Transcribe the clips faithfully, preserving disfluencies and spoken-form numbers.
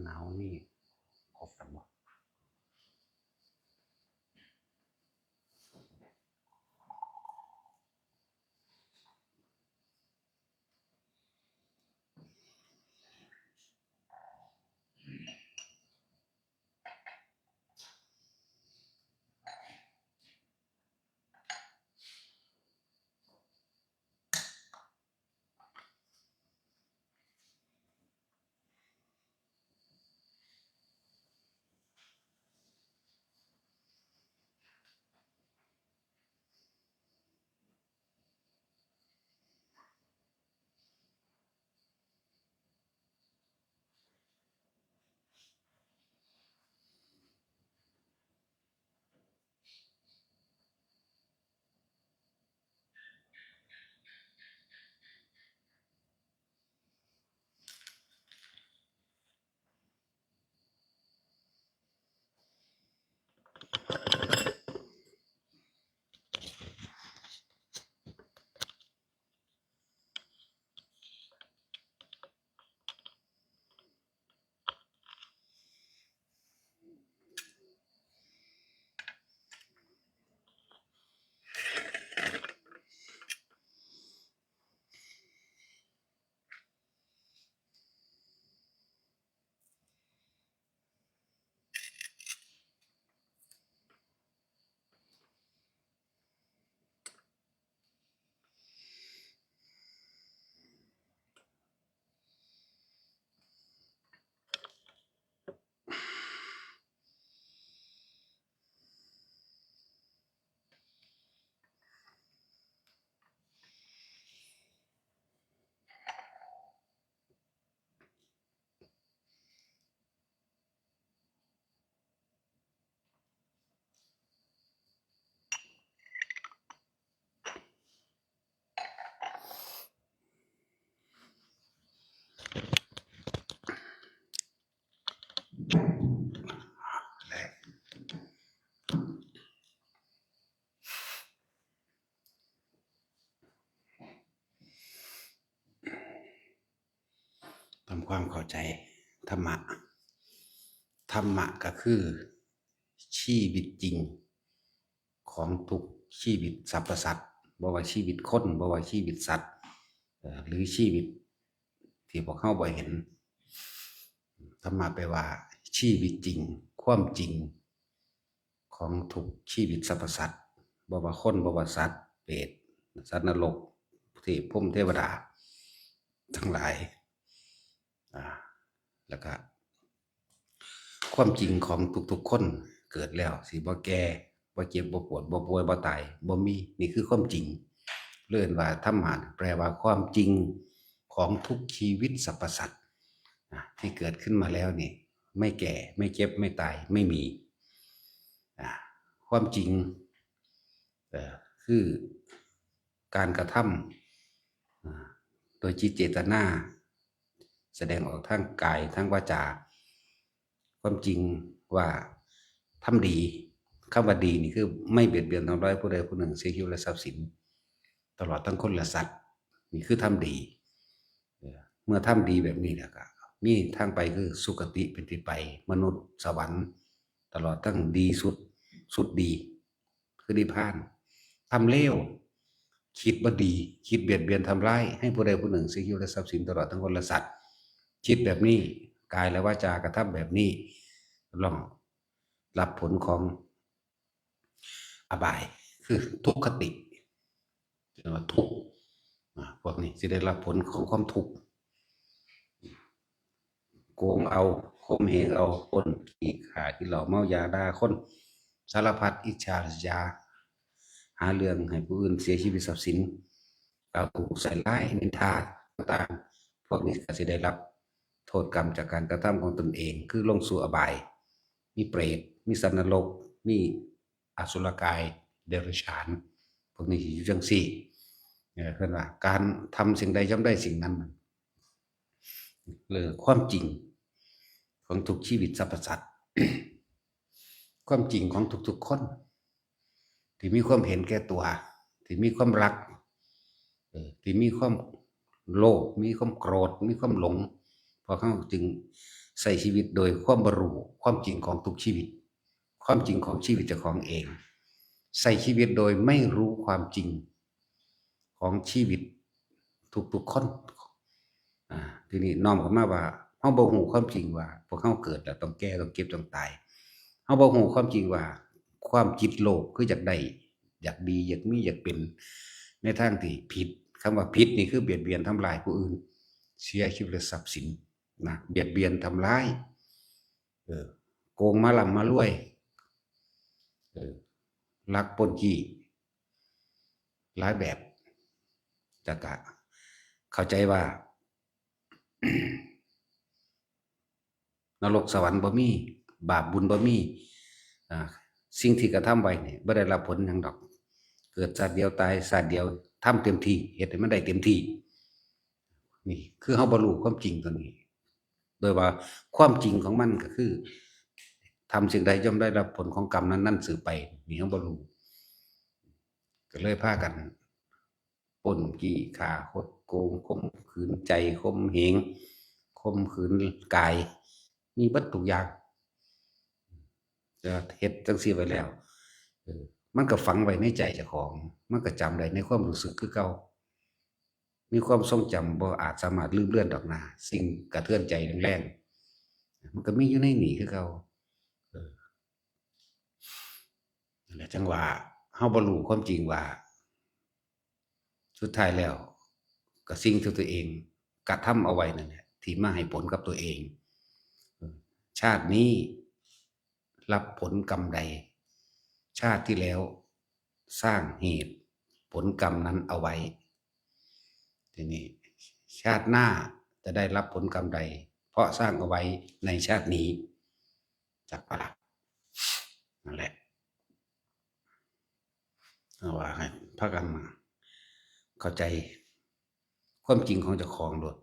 หนาวนี่ครบกันบ่ ทำความเข้าใจธรรมะ ธรรมะก็คือชีวิตจริงของทุกชีวิตสรรพสัตว์ บ่ว่าชีวิตคน บ่ว่าชีวิตสัตว์ เอ่อ หรือชีวิตที่พวกเราบ่เห็น ธรรมะแปลว่าชีวิตจริง ความจริง ของทุกชีวิตสรรพสัตว์ บ่ว่าคน บ่ว่าสัตว์ เปรต สัตว์นรก เทพพรหมเทวดา ทั้งหลาย อ่า แล้วก็ ความจริงของทุกๆคนเกิดแล้ว สิบ่แก่ บ่เจ็บ บ่ปวด บ่ป่วย บ่ตาย บ่มี นี่คือความจริง เรียกว่าธรรมะ แปลว่าความจริงของทุกชีวิตสรรพสัตว์ นะ ที่เกิดขึ้นมาแล้วนี่ ไม่แก่ ไม่เจ็บ ไม่ตาย ไม่มี อ่า ความจริง เอ่อ คือการกระทำ อ่า โดยจิตเจตนา แสดงออกทางกาย ทางวาจา ความจริงว่าทำดี คำว่าดีนี่คือไม่เบียดเบียนทำร้ายผู้ใดผู้หนึ่ง เสียชีวิตและทรัพย์สิน ตลอดทั้งคนและสัตว์ นี่คือทำดี เอ่อ เมื่อทำดีแบบนี้แล้วก็มีทางไปคือสุคติเป็นที่ไป มนุษย์ สวรรค์ ตลอดทั้งดีสุด สุดดี คือนิพพาน ทำเลว คิดบ่ดี คิดเบียดเบียนทำร้ายให้ผู้ใดผู้หนึ่ง เสียชีวิตและทรัพย์สิน ตลอดทั้งคนและสัตว์ คิดแบบนี้ กายและวาจากระทำแบบนี้ ต้องรับผลของอบาย คือทุกขติ เรียกว่าทุกข์ อ่า พวกนี้สิได้รับผลของความทุกข์ โกงเอา ข่มเหงเอา ปล้น ขี้ข้า กินเหล้าเมายา ด่าคน สารพัด อิจฉาริษยา หาเรื่องให้ผู้อื่นเสียชีวิตทรัพย์สิน กล่าวถูกใส่ร้าย นินทาต่างๆ พวกนี้ก็สิได้รับโทษกรรมจากการกระทำของตนเอง คือลงสู่อบาย มีเปรต มีสัตว์นรก มีอสุรกาย เดรัจฉาน พวกนี้อยู่จังซี่ เอ่อ เพิ่นว่าการทำสิ่งใดย่อมได้สิ่งนั้น เรื่องความจริงของทุกชีวิตสรรพสัตว์ ความจริงของทุกๆคน ที่มีความเห็นแก่ตัว ที่มีความรัก เอ่อ ที่มีความโลภ มีความโกรธ มีความหลง พวกเขาจึง ใช้ชีวิตโดยความบ่รู้ความจริงของทุกชีวิต ความจริงของชีวิตเจ้าของเอง ใช้ชีวิตโดยไม่รู้ความจริงของชีวิตทุกๆคน อ่า ทีนี้น้อมเข้ามาว่า เฮาบ่รู้ความจริงว่า พวกเฮาเกิดแล้วต้องแก่ ต้องเจ็บ ต้องตาย เฮาบ่รู้ความจริงว่า ความจิตโลภคืออยากได้ อยากดี อยากมี อยากเป็น ในทางที่ผิด คำว่าผิดนี่คือเบียดเบียนทำลายผู้อื่น เสียชีวิตและทรัพย์สินนะ เบียดเบียนทำลาย เออ โกงมาร่ำมารวย เออ ลักปล้นจี้ หลายแบบ แต่ก็เข้าใจว่า นรกสวรรค์บ่มี บาปบุญบ่มี อ่า สิ่งที่กระทำไว้นี่บ่ได้รับผลหยังดอก เกิดชาติเดียวตายชาติเดียว ทำเต็มที่ เฮ็ดให้มันได้เต็มที่ นี่คือเฮาบ่รู้ความจริงตัวนี้ โดยว่าความจริงของมันก็คือ ทำสิ่งใดย่อมได้รับผลของกรรมนั้นๆ สืบไป นี่เฮาบ่รู้ ก็เลยพากัน ปล้นจี้ ฆ่า คดโกง ข่มขืนใจ ข่มเหง ข่มขืนกาย มีเบิดทุกอย่าง แต่เฮ็ดจั่งซี้ไว้แล้ว เออ มันก็ฝังไว้ในใจเจ้าของ มันก็จำได้ในความรู้สึกคือเก่า มีความทรงจำบ่อาจสามารถลืมเลือนดอกนา สิ่งกระเทือนใจแรงๆ มันก็มีอยู่ในนี่คือเก่า เออ นั่นแหละ จั่งว่าเฮาบ่รู้ความจริงว่า สุดท้ายแล้ว ก็สิ่งที่ตัวเองกระทำเอาไว้นั่นแหละ ที่มาให้ผลกับตัวเอง ชาตินี้รับผลกรรมใด ชาติที่แล้วสร้างเหตุผลกรรมนั้นเอาไว้ ทีนี้ชาติหน้าจะได้รับผลกรรมใด เพราะสร้างเอาไว้ในชาตินี้ จักปะละ นั่นแหละ เอาว่าให้พากันเข้าใจ ความจริงของเจ้าของโลด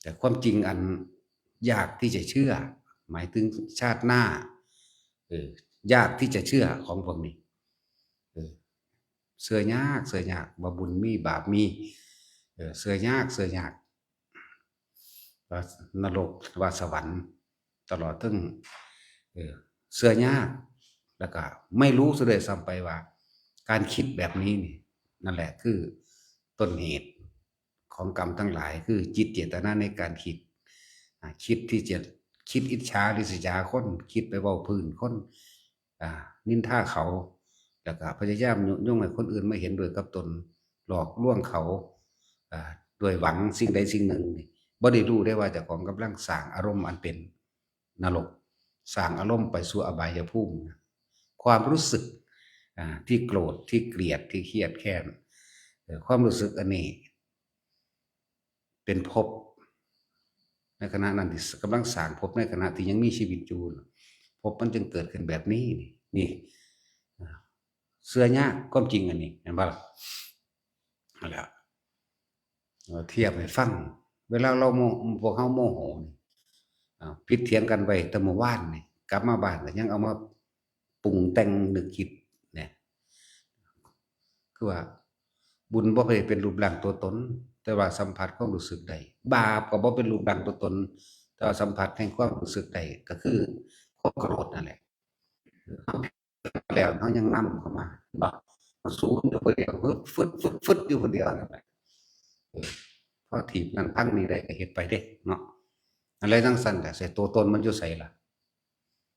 แต่ความจริงอันยากที่จะเชื่อ หมายถึงชาติหน้า เออ ยากที่จะเชื่อของพวกนี้ เออ เชื่อยาก เชื่อยาก ว่าบุญมีบาปมี เออ เชื่อยาก เชื่อยาก ว่านรก ว่าสวรรค์ ตลอดถึง เออ เชื่อยาก แล้วก็ไม่รู้ซะด้วยซ้ำไปว่า การคิดแบบนี้นี่ นั่นแหละคือต้นเหตุของกรรมทั้งหลาย คือจิตเจตนาในการคิด อ่า คิดที่จะ คิดอิจฉาริษยาคน คิดไปเว้าพื้นคน อ่า นินทาเขา แล้วก็พยายามยุยงให้คนอื่นมาเห็นด้วยกับตน หลอกลวงเขา อ่า ด้วยหวังสิ่งใดสิ่งหนึ่งนี่ บ่ได้รู้ได้ว่าเจ้าของกำลังสร้างอารมณ์อันเป็นนรก สร้างอารมณ์ไปสู่อบายภูมินะ ความรู้สึก อ่า ที่โกรธ ที่เกลียด ที่เครียดแค้น เอ่อ ความรู้สึกอันนี้ เป็นภพ ในขณะนั้นที่กำลังสร้างภพในขณะที่ยังมีชีวิตอยู่น่ะ ภพมันจึงเกิดขึ้นแบบนี้นี่ นี่ อ่า เชื่อยากความจริงอันนี้ เห็นบ่ล่ะ? นั่นแหละ เอ่อ เทียบให้ฟัง เวลาเราโม- พวกเฮาโมโหนี่ อ่า ผิดเถียงกันไว้แต่เมื่อวานนี่ กลับมาบ้านก็ยังเอามาปรุงแต่งนึกคิดเนี่ย คือว่า บุญบ่ได้เป็นรูปร่างตัวตน แต่ว่าสัมผัสความรู้สึกได้ บาปก็บ่เป็นรูปร่างตัวตน แต่ว่าสัมผัสแห่งความรู้สึกได้ ก็คือความโกรธนั่นแหละ แล้วเฮายังนำเข้ามา เห็นบ่? มันสูงอยู่คนเดียว ฟึด ฟึด ฟึด ฟึดอยู่คนเดียวนั่นแหละ เออ พอถีบนั่นพังนี่ได้ก็เฮ็ดไปเด้เนาะ อะไรจั่งซั้นแหละ ใส่ตัวตนมันอยู่ไสล่ะ?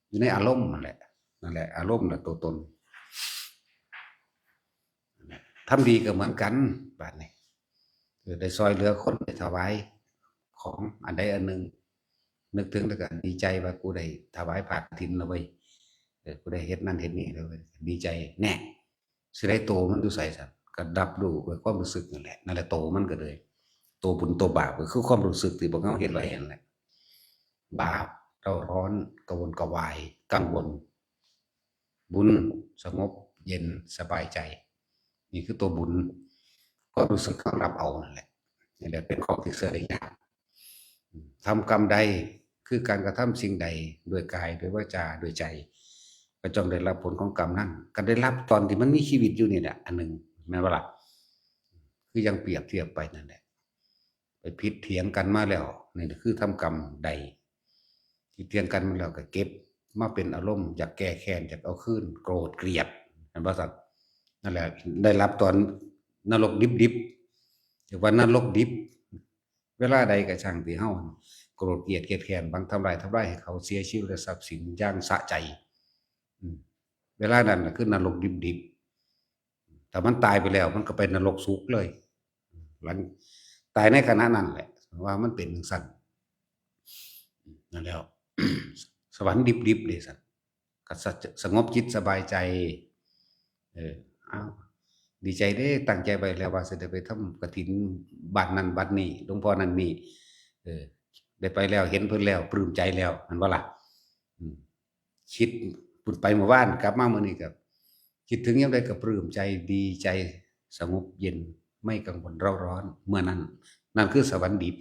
อยู่ในอารมณ์นั่นแหละ นั่นแหละ อารมณ์น่ะตัวตน ทำดีก็เหมือนกัน บาดนี้ เออ ได้ซอยเหลือคน ได้ถวายของอันใดอันหนึ่ง นึกถึงแล้วก็ดีใจว่ากูได้ถวายผ้ากฐินแล้วเว้ย เออ กูได้เฮ็ดนั่นเฮ็ดนี่แล้วเว้ย ดีใจ แน่ สิได้โตมันอยู่ไสซั่น ก็รับรู้ด้วยความรู้สึกนั่นแหละ นั่นแหละโตมันก็เลย โตบุญโตบาปก็คือความรู้สึกที่พวกเฮาเฮ็ดไว้นั่นแหละ บาป เร่าร้อน กระวนกระวาย กังวล บุญ สงบ เย็น สบายใจ นี่คือตัวบุญ ความรู้สึกเฮารับเอานั่นแหละ นี่แหละเป็นของที่เชื่อได้ยาก ทำกรรมใด คือการกระทำสิ่งใด ด้วยกาย ด้วยวาจา ด้วยใจ ก็จงได้รับผลของกรรมนั้น ก็ได้รับตอนที่มันมีชีวิตอยู่นี่แหละ อันหนึ่ง แม่นบ่ล่ะ? คือยังเปรียบเทียบไปนั่นแหละ ไปผิดเถียงกันมาแล้ว นี่คือทำกรรมใด ที่เถียงกันมาแล้วก็เก็บมาเป็นอารมณ์ อยากแก้แค้น อยากเอาคืน โกรธเกลียด เห็นบ่ซั่น? นั่นแหละ ได้รับตอนนรกดิบๆ เรียกว่านรกดิบ เวลาใดก็ช่างที่เฮาโกรธเกลียดเกลียดแค้น หวังทำลาย ทำลายให้เขาเสียชีวิตและทรัพย์สินอย่างสะใจ อืม เวลานั้นน่ะคือนรกดิบๆ ถ้ามันตายไปแล้ว มันก็ไปนรกสุคติเลย หลังตายในขณะนั้นแหละ ว่ามันเป็นจั่งซั่น นั่นแหล้ว สวรรค์ดิบๆ เด้ซั่น ก็สะ- สงบจิตสบายใจ เออ อ้าว ดีใจเด้ ตั้งใจไว้แล้วว่าสิได้ไปทำกฐินบ้านนั้นบ้านนี้ หลวงพ่อนั่นนี่ เออ ได้ไปแล้ว เห็นเพิ่นแล้ว ปลื้มใจแล้ว แม่นบ่ล่ะ? อืม คิด ไปเมื่อวาน กลับมามื้อนี้ก็ คิดถึงยามใดก็ปลื้มใจ ดีใจ สงบเย็น ไม่กังวลเร้าร้อน เมื่อนั้น นั่นคือสวรรค์ดิบ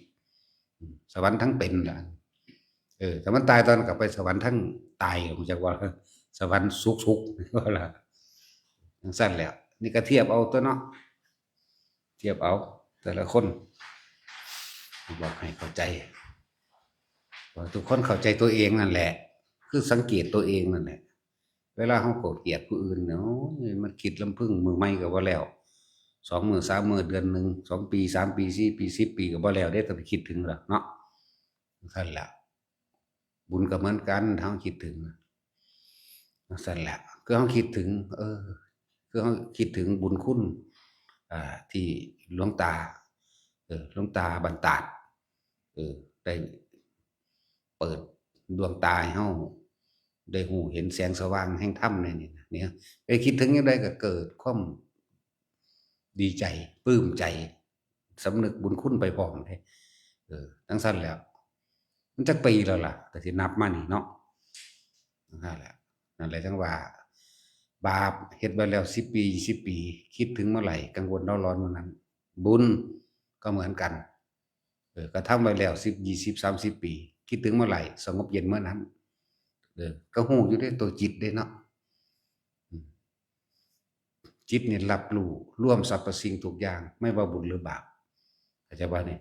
อืม สวรรค์ทั้งเป็นล่ะ เออ ถ้ามันตายตอนนั้นก็ไปสวรรค์ทั้งตาย รู้จักว่า สวรรค์สุคติๆ ว่าล่ะ จั่งซั่นแหละ นี่ก็เทียบเอาตั๊วเนาะ เทียบเอา แต่ละคน บอกให้เข้าใจ ว่าทุกคนเข้าใจตัวเองนั่นแหละ คือสังเกตตัวเองนั่นแหละ เวลาเฮาโกรธเกลียดผู้อื่นเนี่ย โอ้ย มันคิดลำพึง มื้อใหม่ก็บ่แล้ว สองมื้อ สามมื้อ เดือนหนึ่ง สองปี สามปี สี่ปี สิบปีก็บ่แล้วเด้ ถ้าไปคิดถึงล่ะเนาะ จั่งซั่นล่ะ บุญก็เหมือนกัน ถ้าเฮาคิดถึง จั่งซั่นล่ะ คือเฮาคิดถึง เออ คือเฮาคิดถึงบุญคุณ อ่า ที่หลวงตา เออ หลวงตาบันตาด เออ ได้เปิดดวงตาให้เฮา ได้ฮู้เห็นแสงสว่างแห่งธรรมในนี่นะ เนี่ย ไปคิดถึงยามใดก็เกิดความดีใจ ปลื้มใจ สำนึกบุญคุณไปพร้อมเด้ เออ จั่งซั่นแหล้ว มันจักปีแล้วล่ะ แต่สินับมานี่เนาะ นั่นแหละ นั่นแหละจั่งว่า บาปเฮ็ดไว้แล้วสิบปี ยี่สิบปี คิดถึงเมื่อไหร่ กังวลเร้าร้อนเมื่อนั้น บุญก็เหมือนกัน เออ กระทำไว้แล้วสิบ ยี่สิบ สามสิบปี คิดถึงเมื่อไหร่ สงบเย็นเมื่อนั้น เออ ก็ฮู้อยู่เด้ ตัวจิตเด้เนาะ อืม จิตนี่รับรู้รวมสรรพสิ่งทุกอย่าง ไม่ว่าบุญหรือบาป เข้าใจบ่นี่?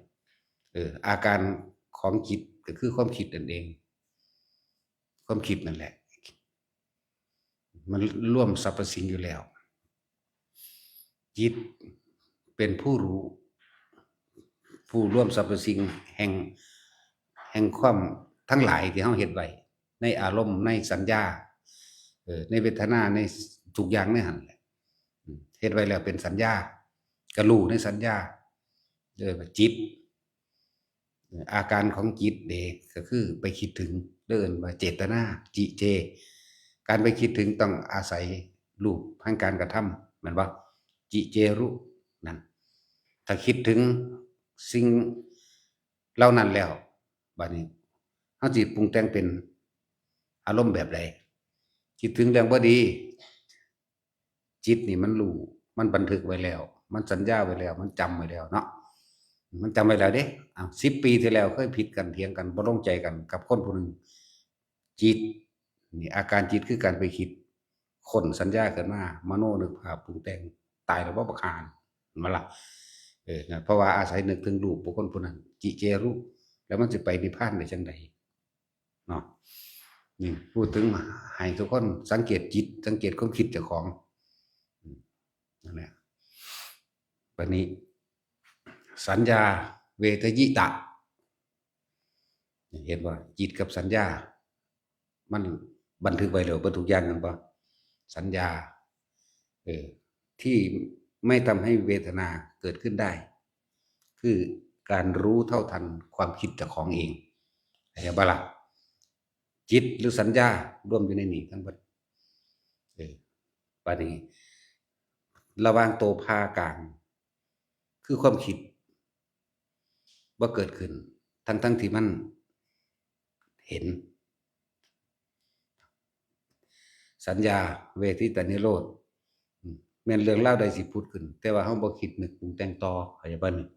เออ อาการของจิตก็คือความคิดนั่นเอง ความคิดนั่นแหละ มันรวมสรรพสิ่งอยู่แล้ว จิตเป็นผู้รู้ ผู้รวมสรรพสิ่งแห่ง แห่งความทั้งหลายที่เฮาเฮ็ดไว้ ในอารมณ์ ในสัญญา เออ ในเวทนา ในทุกอย่างในหั่นแหละ อืม เฮ็ดไว้แล้วเป็นสัญญา ก็รู้ในสัญญา เออ จิต อาการของจิตเด้ ก็คือไปคิดถึง เอิ้นว่าเจตนา จิเจ การไปคิดถึงต้องอาศัยรูปแห่งการกระทำ แม่นบ่? จิเจรุ นั่น ถ้าคิดถึงสิ่งเหล่านั้นแล้ว บัดนี้ เฮาสิปรุงแต่งเป็นอารมณ์แบบใด? คิดถึงเรื่องบ่ดี จิตนี่มันรู้ มันบันทึกไว้แล้ว มันสัญญาไว้แล้ว มันจำไว้แล้วเนาะ มันจำไว้แล้วเด้ อ้าว สิบปีที่แล้วเคยผิดกัน เถียงกัน บ่ลงใจกันกับคนผู้หนึ่ง จิต นี่อาการจิตคือการไปคิด ค้นสัญญาขึ้นมา มโนนึกภาพปรุงแต่ง ตายแล้วบ่บักห่า แม่นบ่ล่ะ? เออ นะ เพราะว่าอาศัยนึกถึงรูปบุคคลผู้นั้น จิเจรุ แล้วมันสิไปนิพพานได้จั่งใด เนาะ นี่พูดถึงให้ทุกคนสังเกตจิต สังเกตความคิดเจ้าของ อืม นั่นแหละ บัดนี้ สัญญาเวทยิตะ เห็นบ่ จิตกับสัญญา มันบันทึกไว้แล้วเบิดทุกอย่าง แม่นบ่? สัญญา เออ ที่ไม่ทำให้เวทนาเกิดขึ้นได้ คือการรู้เท่าทันความคิดเจ้าของเอง เข้าใจบ่ล่ะ? จิตหรือสัญญารวมอยู่ในนี้ทั้งหมด เออ บัดนี้ ระหว่างตัวผ่ากลาง คือความคิด บ่เกิดขึ้น ทั้งๆที่มันเห็น สัญญาเวทิตานิโรธ อืม แม่นเรื่องราวใดสิผุดขึ้น แต่ว่าเฮาบ่คิดนึกปรุงแต่งต่อ เข้าใจบ่นี่?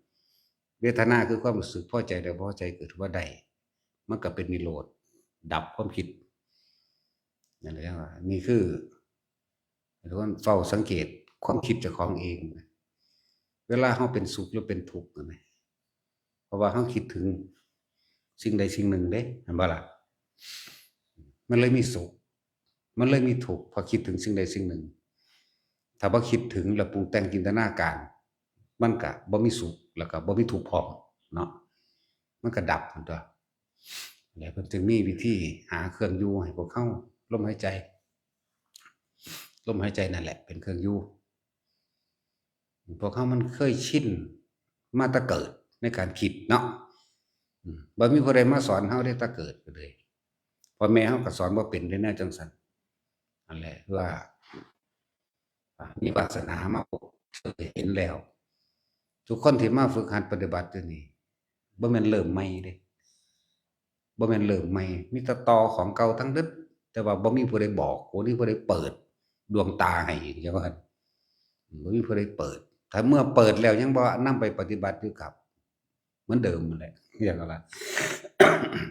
เวทนาคือความรู้สึกพอใจและบ่พอใจ เกิดขึ้นว่าได้ มันก็เป็นนิโรธ ดับความคิด นั่นแหละว่า นี่คือ ให้ทุกคนเฝ้าสังเกตความคิดเจ้าของเอง เวลาเฮาเป็นสุขหรือเป็นทุกข์นั่นแหละ เพราะว่าเฮาคิดถึงสิ่งใดสิ่งหนึ่งเด้ แม่นบ่ล่ะ? มันเลยมีสุข มันเลยมีทุกข์ เพราะคิดถึงสิ่งใดสิ่งหนึ่ง ถ้าบ่คิดถึงแล้วปรุงแต่งจินตนาการ มันก็บ่มีสุข แล้วก็บ่มีทุกข์พร้อมเนาะ มันก็ดับหมดตัว แล้วเพิ่นจึงมีวิธีหาเครื่องอยู่ให้พวกเฮา ลมหายใจ ลมหายใจนั่นแหละเป็นเครื่องอยู่ พวกเฮามันเคยชินมาแต่เกิดในการคิดเนาะ อืม บ่มีผู้ใดมาสอนเฮาได้แต่เกิดเลย พ่อแม่เฮาก็สอนบ่เป็นเด้แนวจังซั่น นั่นแหละว่า อ่า มีวาสนามาพบเห็นแล้ว ทุกคนที่มาฝึกหัดปฏิบัติอยู่นี่ บ่แม่นเริ่มใหม่เด้ บ่แม่นเริ่มใหม่ มีแต่ต่อของเก่าทั้งนั้น แต่ว่าบ่มีผู้ใดบอก บ่มีผู้ใดเปิดดวงตาให้ จังว่า บ่มีผู้ใดเปิด ถ้าเมื่อเปิดแล้วยังบ่นำไปปฏิบัติอยู่กับ เหมือนเดิมนั่นแหละ เรียกว่า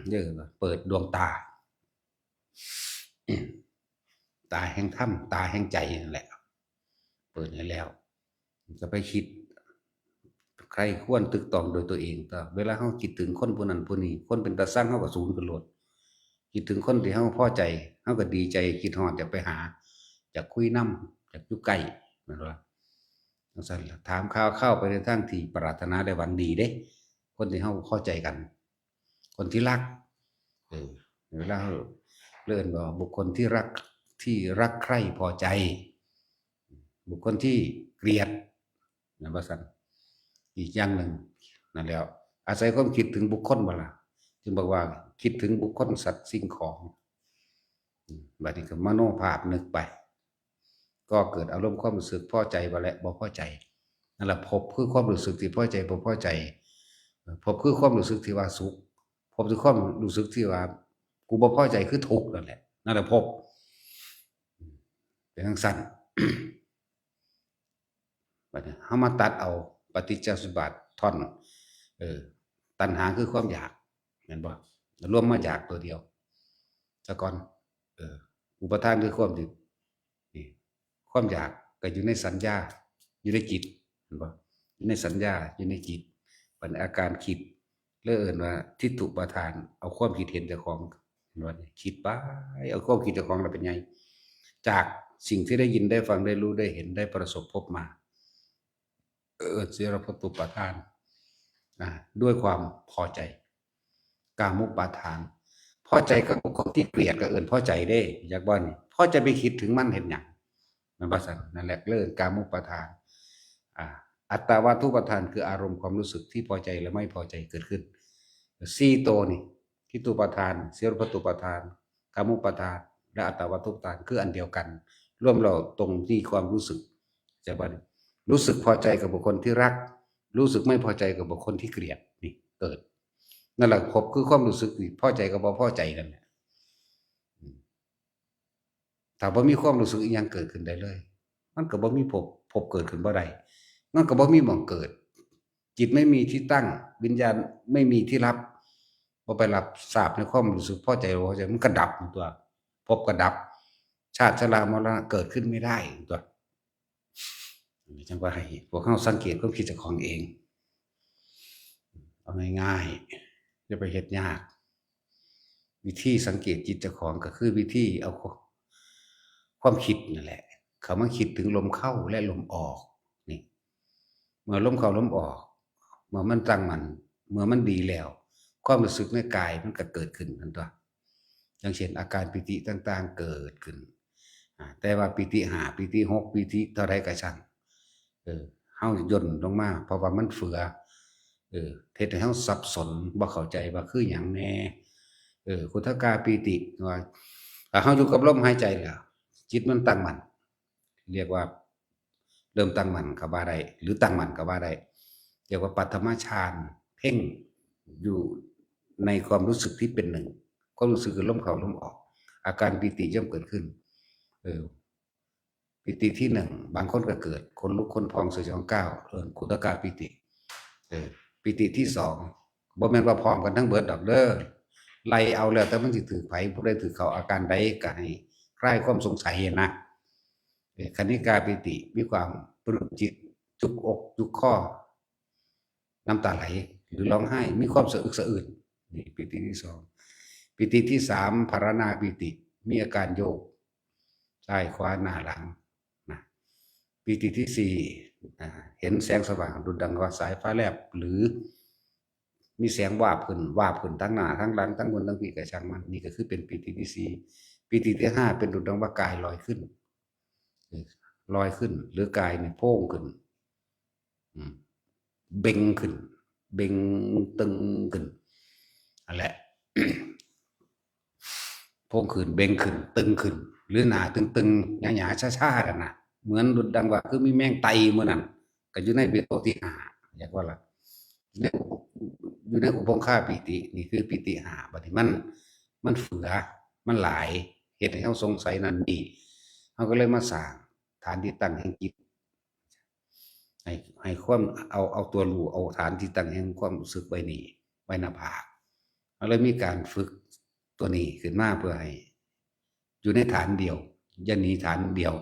เรียกว่าเปิดดวงตา ตาแห่งธรรม ตาแห่งใจนั่นแหละ เปิดให้แล้ว จะไปคิด ใคร่ครวญตึกตองโดยตัวเอง แต่เวลาเฮาคิดถึงคนผู้นั้นผู้นี้ คนเป็นตาซังเฮาก็สูนขึ้นโลด คิดถึงคนที่เฮาพอใจ เฮาก็ดีใจ คิดฮอด อยากไปหา อยากคุยนำ อยากอยู่ใกล้ แม่นบ่ล่ะ จังซั่นล่ะ ถามข่าวคราวไปในทางที่ปรารถนาและหวังดีเด้ คนที่เฮาพอใจกัน คนที่รัก เออ เวลาเฮาเอิ้นว่าบุคคลที่รัก ที่รักใคร่พอใจ บุคคลที่เกลียด นะว่าซั่น อีกอย่างหนึ่ง นั่นแหล้ว อาศัยความคิดถึงบุคคลบ่ล่ะ จึงบอกว่าคิดถึงบุคคลสัตว์สิ่งของ อืม บัดนี้ก็มโนภาพนึกไป ก็เกิดอารมณ์ความรู้สึกพอใจบ่และบ่พอใจ นั่นแหละภพคือความรู้สึกที่พอใจบ่พอใจ เอ่อ ภพคือความรู้สึกที่ว่าสุข ภพคือความรู้สึกที่ว่า กูบ่พอใจคือทุกข์นั่นแหละ นั่นแหละภพ เป็นจังซั่น บัดนี้เฮามาตัดเอาปฏิจจสมุปบาทท่อน เออ ตัณหาคือความอยาก แม่นบ่ รวมมาอยากตัวเดียวซะก่อน เออ อุปาทานคือความที่ นี่ ความอยากก็อยู่ในสัญญา อยู่ในจิต แม่นบ่ อยู่ในสัญญา อยู่ในจิต บัดนี้อาการคิด เลยเอิ้นว่าทิฏฐุปาทาน เอาความคิดเห็นเจ้าของ เห็นบ่ คิดไป เอาความคิดเจ้าของแล้วเป็นไง จากสิ่งที่ได้ยินได้ฟังได้รู้ได้เห็นได้ประสบพบมา เอิ้นเสียรพตุปาทาน อ่า ด้วยความพอใจ กามุปาทาน พอใจกับบุคคลที่เกลียดก็เอิ้นพอใจเด้ อยากบ่นี่ พอใจไปคิดถึงมันเฮ็ดหยัง แม่นบ่ซั่น นั่นแหละเอิ้นกามุปาทาน อ่า อัตตาวัตถุปาทาน คืออารมณ์ความรู้สึกที่พอใจและไม่พอใจเกิดขึ้น สี่ตัวนี่ ทิฏฐุปาทาน เสียรพตุปาทาน กามุปาทาน และอัตตาวัตถุปาทาน คืออันเดียวกัน รวมแล้วตรงที่ความรู้สึก จะบ่ รู้สึกพอใจกับบุคคลที่รัก รู้สึกไม่พอใจกับบุคคลที่เกลียด นี่เกิด นั่นแหละภพคือความรู้สึกที่พอใจกับบ่พอใจนั่นแหละ อืม ถ้าบ่มีความรู้สึกอิหยังเกิดขึ้นได้เลย มันก็บ่มีภพ ภพเกิดขึ้นบ่ได้ มันก็บ่มีหม่องเกิด จิตไม่มีที่ตั้ง วิญญาณไม่มีที่รับ บ่ไปรับทราบในความรู้สึกพอใจบ่พอใจ มันก็ดับตัว ภพก็ดับ ชาติชรามรณะเกิดขึ้นไม่ได้ตัว จังว่าให้พวกเฮาสังเกตความคิดเจ้าของเอง เอาง่ายๆ อย่าไปเฮ็ดยาก วิธีสังเกตจิตเจ้าของก็คือวิธีเอาความคิดนั่นแหละ เข้ามาคิดถึงลมเข้าและลมออก นี่ เมื่อลมเข้าลมออก เมื่อมันตั้งมั่น เมื่อมันดีแล้ว ความรู้สึกในกายมันก็เกิดขึ้นนั่นตัว อย่างเช่นอาการปีติต่างๆเกิดขึ้น อ่า แต่ว่าปีติห้า ปีติหก ปีติเท่าใดก็ช่าง เออ เฮาย่นลงมา เพราะว่ามันเฟือ เออ เฮ็ดให้เฮาสับสน บ่เข้าใจว่าคือหยังแน่ เออ ขุทกาปีติ ว่า ถ้าเฮาอยู่กับลมหายใจแล้ว จิตมันตั้งมั่น เรียกว่าเริ่มตั้งมั่นก็ว่าได้ หรือตั้งมั่นก็ว่าได้ เรียกว่าปัทมฌาน เพ่งอยู่ในความรู้สึกที่เป็นหนึ่ง ความรู้สึกคือลมเข้าลมออก อาการปีติย่อมเกิดขึ้น เออ ปีติที่หนึ่ง บางคนก็เกิดขนลุกขนพองสยองก้าว เอิ้นขุทกาปีติ เออ ปีติที่สอง บ่แม่นว่าพร้อมกันทั้งเบิดดอกเด้อ ไล่เอาแล้วแต่มันสิถืกไผ ผู้ใดถืกเขาอาการใดก็ให้คลายความสงสัยนะ เออ คณิกาปีติ มีความปลื้มจิต จุกอกจุกคอ น้ำตาไหล หรือร้องไห้ มีความสะอึกสะอื้น นี่ปีติที่สอง ปีติที่สาม ภารณาปีติ มีอาการโยก ซ้ายขวาหน้าหลังนะ ปีติที่สี่ อ่า เห็นแสงสว่างดุจดังว่าสายฟ้าแลบ หรือ มีแสงวาบขึ้น วาบขึ้นทั้งหน้าทั้งหลังทั้งบนทั้งพี้ก็ช่างมัน นี่ก็คือเป็นปีติที่สี่ ปีติที่ห้า เป็นดุจดังว่ากายลอยขึ้น ลอยขึ้น หรือกายเนี่ยโพ่งขึ้น อืม เบ่งขึ้น เบ่งตึงขึ้น นั่นแหละ โพ่งขึ้น เบ่งขึ้น ตึงขึ้น หรือหน้าตึงๆ หยาๆ ชาๆ นั่นน่ะ เหมือนดุจดังว่าคือมีแมงไต่มื้อนั้น ก็อยู่ในปีติที่ห้า อยากว่าล่ะ อยู่ใน อยู่ในอุปงคาปีติ นี่คือปีติห้า บัดนี้มัน มันเฟือ มันหลาย เฮ็ดให้เฮาสงสัยนั่นนี่ เฮาก็เลยมาสร้างฐานที่ตั้งแห่งจิต ให้ ให้ความ เอา เอาตัวรู้ เอาฐานที่ตั้งแห่งความรู้สึกไว้นี่ ไว้หน้าผาก เฮาเลยมีการฝึกตัวนี้ขึ้นมาเพื่อให้ อยู่ในฐานเดียว อย่าหนีฐานเดียว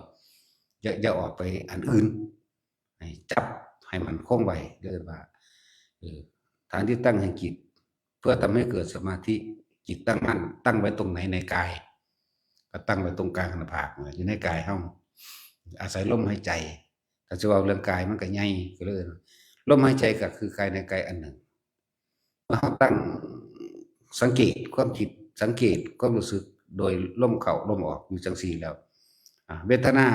อย่า อย่าออกไปอันอื่น ให้จับให้มั่นคงไว้ เรียกว่า เออ ฐานที่ตั้งแห่งจิต เพื่อทำให้เกิดสมาธิ จิตตั้งมั่น ตั้งไว้ตรงไหนในกาย ก็ตั้งไว้ตรงกลางหน้าผากนั่นแหละ อยู่ในกายเฮา อาศัยลมหายใจ ถ้าจะเว้าเรื่องกายมันก็ใหญ่ ก็เลย ลมหายใจก็คือกายในกายอันหนึ่ง เมื่อเฮาตั้ง สังเกตความคิด สังเกตความรู้สึกโดยลมเข้าลมออกอยู่จังซี่แล้ว อ่า เวทนา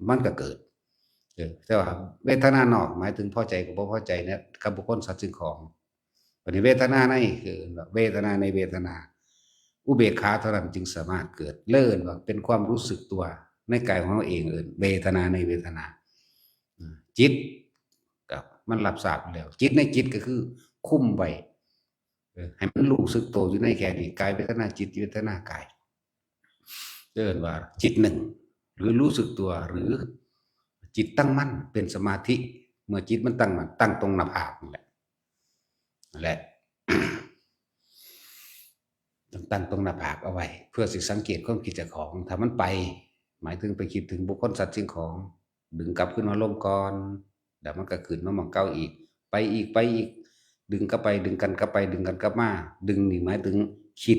มันก็เกิด เออ แต่ว่าเวทนานอกหมายถึงพอใจกับบ่พอใจเนี่ย กับบุคคลสัตว์สิ่งของ บัดนี้เวทนาใน คือเวทนาในเวทนา อุเบกขาเท่านั้นจึงสามารถเกิด เรียกว่าเป็นความรู้สึกตัวในกายของเราเอง เอิ้นเวทนาในเวทนา อ่า จิตก็มันรับทราบอยู่แล้ว จิตในจิตก็คือคุมไว้ เออ ให้มันรู้สึกตัวอยู่ในแค่นี้ กายเวทนาจิต เวทนากาย เอิ้นว่าจิตหนึ่ง หรือรู้สึกตัว หรือจิตตั้งมั่นเป็นสมาธิ เมื่อจิตมันตั้งมั่น ตั้งตรงหน้าผากนั่นแหละ นั่นแหละ ต้องตั้งตรงหน้าผากเอาไว้ เพื่อสิสังเกตความคิดเจ้าของ ถ้ามันไป หมายถึงไปคิดถึงบุคคลสัตว์สิ่งของ ดึงกลับขึ้นมาลงก่อน แล้วมันก็ขึ้นมาหม่องเก่าอีก ไปอีก ไปอีก ดึงกลับไป ดึงกันกลับไป ดึงกันกลับมา ดึงนี่หมายถึงคิด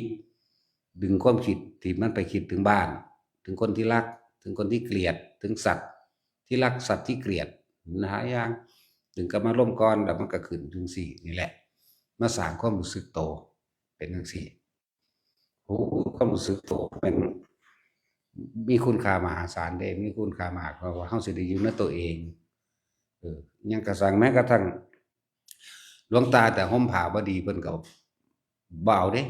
ดึงความคิดที่มันไปคิดถึงบ้าน ถึงคนที่รัก ถึงคนที่เกลียด ถึงสัตว์ที่รัก สัตว์ที่เกลียด หลายอย่าง ดึงกลับมาลมก่อน แล้วมันก็ขึ้นจังซี่ นี่แหละ มาสร้างความรู้สึกโต เป็นจังซี่ โอ้ ความรู้สึกโตเป็น มีคุณค่ามหาศาลเด้ มีคุณค่ามาก เพราะว่าเฮาสิได้อยู่ในตัวเอง เออ หยังกะซัง แม้กระทั่ง หลวงตาแต่ห่มผ้าบ่ดีเพิ่นก็บ่เอาเด้